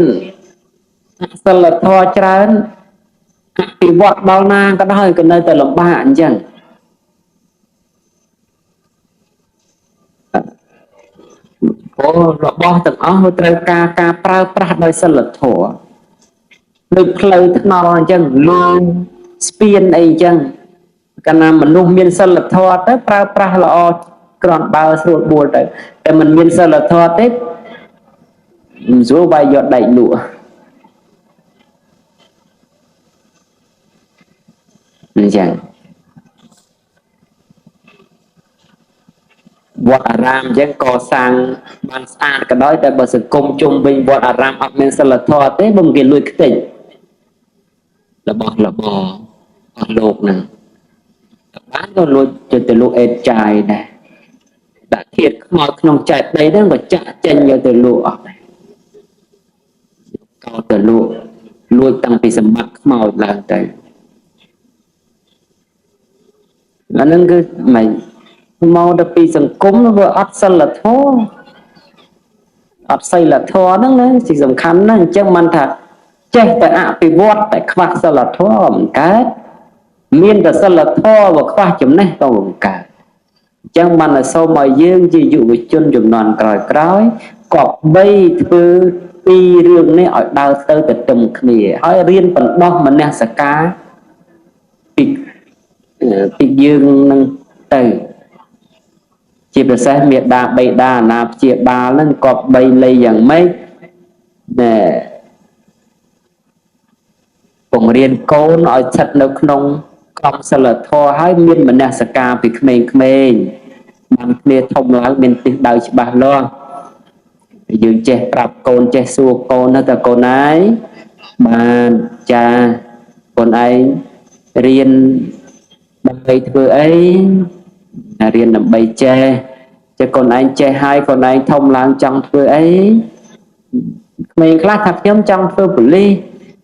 អសិលធម៌ច្រើនអភិវឌ្ឍដល់ណាក៏ដោយក៏នៅតែលំបាកអញ្ចឹងព្រោះរបស់ទាំងអស់វាត្រូវការការប្រើប្រាស់ដោយសិលធម៌ដូចផ្លូវថ្នល់អញ្ចឹងលូស្ពានអីអញ្ចឹងកាលណាមនុស្សមានសិលធម៌ទៅប្រើប្រាស់ល្អគ្រាន់បើស្រួលបួលទៅតែមិនមានសិលធម៌ទេមិនស្រួលវាយយកដែកលក់អញ្ចឹងវត្តអារាមអញ្ចឹងកសាងបានស្អាតក៏ដោយតែបើសង្គមជុំវិញវត្តអារាមអត់មានសិលធម៌ទេបើគេលួចខ្ទេចរបស់របរអស់លោកហ្នឹងបានក៏លួចទៅលក់អេតចាយដែរដាក់ធាតុខ្មោចក្នុងចេតិយហ្នឹងក៏ចាក់ចេញយកទៅលក់អស់ដែរកោទៅលក់លួចតាំងពីសម្បត្តិខ្មោចឡើងទៅអាហ្នឹងគឺមិនមកទៅពីសង្គមវាអត់សិលធម៌អត់សីលធម៌ហ្នឹងណាជាសំខាន់ណាស់អញ្ចឹងមិនថាចេះតែអភិវឌ្ឍតែខ្វះសិលធម៌មិនកើតមានតែសិលធម៌បើខ្វះចំណេះក៏មិនកើតអញ្ចឹងបានតែសូមឲ្យយើងជាយុវជនជំនាន់ក្រោយៗគប្បីធ្វើពីរឿងនេះឲ្យដើរទៅទទឹមគ្នាហើយរៀនបណ្ដោះមនសិការពីយើងនឹងទៅជាពិសេសមេដាបៃតាអាណាព្យាបាលហ្នឹងគប្បីលៃយ៉ាងម៉េចណែបង្រៀនកូនឲ្យស្ថិតនៅក្នុងក្រមសីលធម៌ហើយមានមនសិការពីក្មេងៗបានគ្នាធំឡើងមានទិសដៅច្បាស់លាស់យើងចេះប្រាប់កូនចេះសួរកូនទៅតើកូនឯងបានចាកូនឯងរៀនដើម្បីធ្វើអីរៀនដើម្បីចេះចេះកូនឯងចេះហើយកូនឯងធំឡើងចង់ធ្វើអីក្មេងខ្លះថាខ្ញុំចង់ធ្វើប៉ូលីស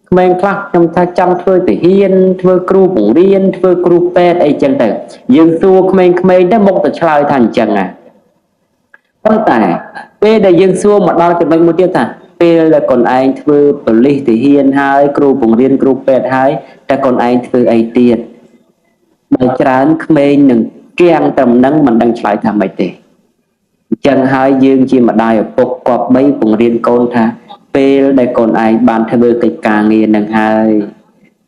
ក្មេងខ្លះខ្ញុំថាចង់ធ្វើទាហានធ្វើគ្រូបង្រៀនធ្វើគ្រូពេទ្យអីចឹងទៅយើងសួរក្មេងៗទៅមកទៅឆ្លើយថាអញ្ចឹងណាប៉ុន្តែពេលដែលយើងសួរមកដល់ចំណុចមួយទៀតថាពេលដែលកូនឯងធ្វើប៉ូលីសទាហានហើយគ្រូបង្រៀនគ្រូពេទ្យហើយតែកូនឯងធ្វើអីទៀតបើច្រើនក្មេងនឹងគៀងត្រឹមនឹងមិនដឹងឆ្លើយថាម៉េចទេអញ្ចឹងហើយយើងជាម្ដាយឪពុកគប្បីបង្រៀនកូនថាពេលដែលកូនឯងបានធ្វើកិច្ចការងារនឹងហើយ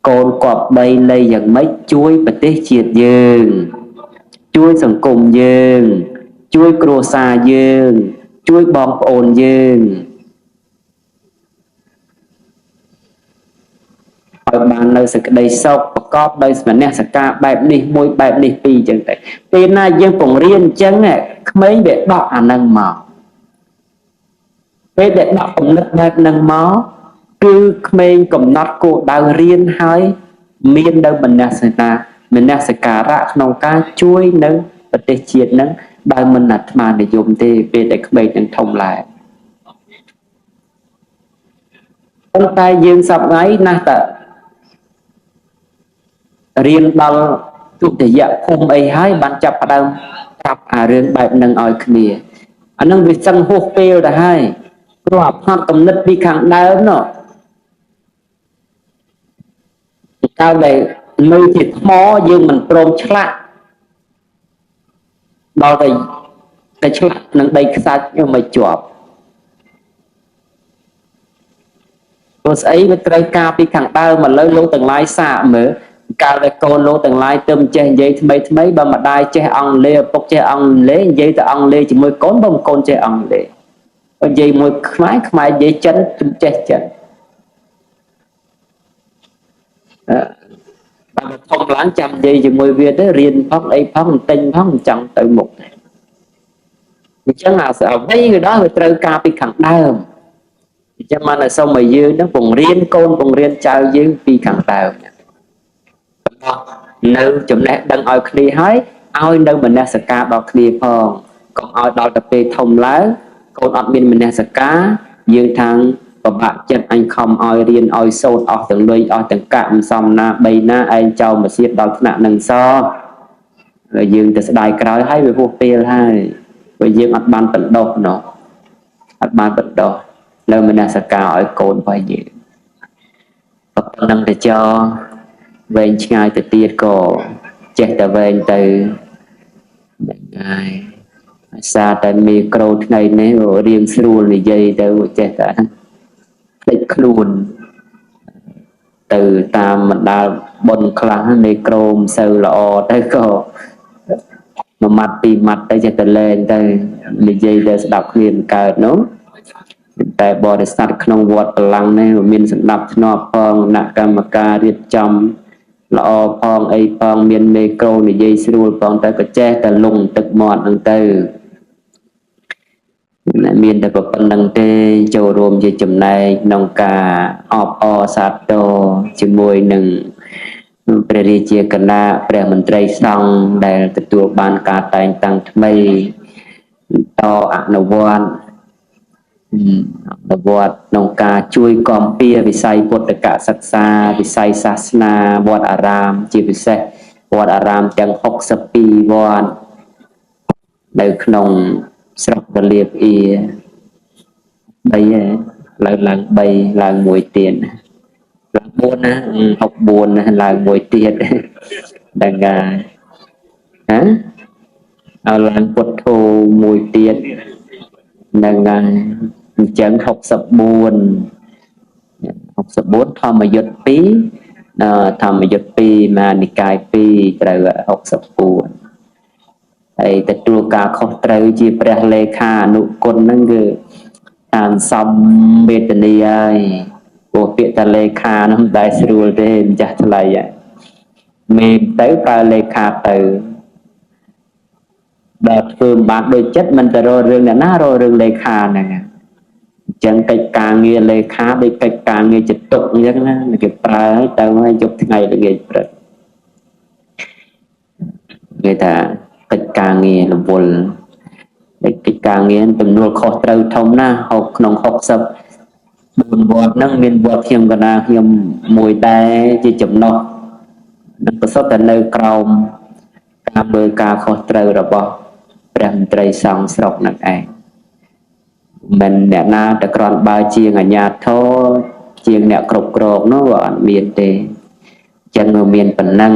កូនគប្បីលៃយ៉ាងម៉េចជួយប្រទេសជាតិយើងជួយសង្គមយើងជួយគ្រួសារយើងជួយបងប្អូនយើងឲ្យបាននៅសេចក្តីសុខប្រកបដោយមនសិការបែបនេះមួយបែបនេះពីរអញ្ចឹងទៅពេលណាយើងពង្រៀនអញ្ចឹងក្មេងវាដកអានឹងមកពេលដែលដកគំនិតបែបហ្នឹងមកគឺក្មេងកំណត់គោលដៅរៀនហើយមាននៅមនសិការៈក្នុងការជួយនៅប្រទេសជាតិហ្នឹងដោយមិនអាត្មានិយមទេពេលដែលក្មេងនឹងធំឡើងប៉ុន្តែយើងសប្តាហ៍ណាស់តើរៀនដល់ទុតិយភូមិអីហើយបានចាប់ផ្ដើមប្រាប់អារឿងបែបហ្នឹងឲ្យគ្នាអាហ្នឹងវាសឹងហួសពេលទៅហើយព្រោះអាផ្នត់គំនិតពីខាងដើមនោះកាលដែលនៅជាថ្មយើងមិនព្រមឆ្លាក់ដល់តែឆ្លាក់នឹងដីខ្សាច់ខ្ញុំមិនជាប់ព្រោះស្អីវាត្រូវការពីខាងដើមឥឡូវលោកទាំងឡាយសាកមើលកាលដែលកូនលោកទាំងឡាយទៅចេះនិយាយថ្មីថ្មីបើម្ដាយចេះអង់គ្លេសឪពុកចេះអង់គ្លេសនិយាយទៅអង់គ្លេសជាមួយកូនបើកូនចេះអង់គ្លេសបើនិយាយមួយខ្មែរខ្មែរនិយាយចិនចេះចិនបើធំឡើងចាំនិយាយជាមួយវាទៅរៀនផងអីផងទិញផងចង់ទៅមុខអញ្ចឹងអាអ្វីក៏ដោយវាត្រូវការពីខាងដើម ចាំបានតែសូមឲ្យយើងនឹងបង្រៀនកូនបង្រៀនចៅយើងពីខាងដើមនៅចំណេះដឹងឲ្យគ្នាហើយឲ្យនៅមនសិការដល់គ្នាផងកុំឲ្យដល់ទៅពេលធំឡើងកូនអត់មានមនសិការយើងខាងពិបាកចិត្តអញខំឲ្យរៀនឲ្យសូត្រអស់ទាំងលុយអស់ទាំងកាក់មិនសមណាបីណាឯងចោលមកសៀតដល់ថ្នាក់នឹងសហើយយើងទៅស្ដាយក្រោយហើយវាហួសពេលហើយព្រោះយើងអត់បានបណ្ដុះណោះអត់បានបណ្ដុះនៅមនសិការឲ្យកូនរបស់យើងប៉ុណ្ណឹងទៅចោវែងឆ្ងាយទៅទៀតក៏ចេះតែវែងទៅហ្នឹងហើយអាសាតែមីក្រូថ្ងៃនេះរៀងស្រួលនិយាយទៅចេះតែភ្លេចខ្លួនទៅតាមបណ្ដាលបុណ្យខ្លះមីក្រូមិនសូវល្អទៅក៏មួយម៉ាត់ពីរម៉ាត់ទៅចេះតែលែងទៅនិយាយទៅស្ដាប់គ្នាមិនកើតនោះតែបរិស័ទក្នុងវត្តបលាំងនេះមានសម្ដាប់ធ្នាប់ផងគណៈកម្មការរៀបចំល្អផងអីផងមានមេក្រូនិយាយស្រួលផងទៅក៏ចេះតែលងទឹកមាត់ហ្នឹងទៅមានតែប៉ុណ្្នឹងទេចូលរួមជាចំណែកក្នុងការអបអរសាទរជាមួយនឹងព្រះរាជាគណៈព្រះមន្ត្រីសង្ឃដែលទទួលបានការតែងតាំងថ្មីតអនុវត្តក្នុងការជួយគាំពារវិស័យពុទ្ធកសិក្សាវិស័យសាសនាវត្តអារាមជាពិសេសវត្តអារាមទាំង62វត្តនៅក្នុងស្រុករលាប្អៀ3ឡើងឡើង3ឡើង1ទៀតឡើង4ណា64ណាឡើង1ទៀតដល់ងាហ៎ឲ្យឡើងពុទ្ធោមួយទៀតហ្នឹងហើយអញ្ចឹង64 64ធម្មយុទ្ធ2ធម្មយុទ្ធ2មានិកាយ2ត្រូវ64ហើយទទួលការខុសត្រូវជាព្រះលេខាអនុគុណហ្នឹងគឺតាមសំវេទនីហើយព្រោះពាក្យថាលេខានោះមិនដែលស្រួលទេម្ចាស់ថ្លៃមេទៅប្រើលេខាទៅដែលធ្វើមិនបានដូចចិត្តមិនទៅរករឿងអ្នកណារករឿងលេខាហ្នឹងអញ្ចឹងកិច្ចការងារលេខាដូចកិច្ចការងារចិត្តទុកអញ្ចឹងណាគេប្រើឲ្យទៅឲ្យយប់ថ្ងៃល្ងាចព្រឹកគេថាកិច្ចការងាររវល់កិច្ចការងារទំនួលខុសត្រូវធំណាស់ក្នុង64វត្តហ្នឹងមានវត្តខ្ញុំកណាខ្ញុំមួយដែរជាចំណុះនឹងប្រសិទ្ធតែនៅក្រោមការមើលការខុសត្រូវរបស់ព្រះមន្ត្រីសង្ឃស្រុកនឹងឯងមិនអ្នកណាតែគ្រាន់បើជាងអាជ្ញាធរជាងអ្នកគ្រប់គ្រងនោះវាអត់មានទេអញ្ចឹងវាមានប៉ុណ្ណឹង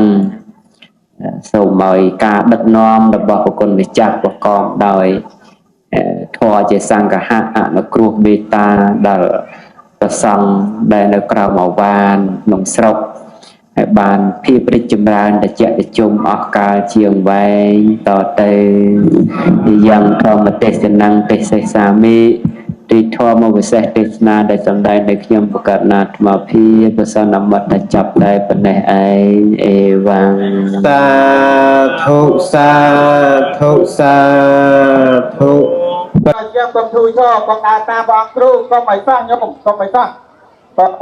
សូមឲ្យការដឹកនាំរបស់ប្រគុណម្ចាស់ប្រកបដោយធម៌ជាសង្ឃហៈអនុគ្រោះមេត្តាដល់ព្រះសង្ឃដែលនៅក្រៅអាវានក្នុងស្រុកហើយបានភាពរីកចម្រើនត្រជាក់ត្រជុំអស់កាលជាងវែងតទៅយ៉ាងធម្មទេសនំទេសេសាមិទីធម៌វិសេសទេសនាដែលសម្ដែងនៅខ្ញុំបកណាអាត្មាភាពប្រសិនមត្តចាប់តែប៉ុណ្ណេះឯងអេវ៉ាំ សាធុសាធុសាធុ ជាងកុំធូរឈរកុំដើរតាមព្រះអង្គគ្រូកុំឲ្យសោះញោមកុំឲ្យសោះ។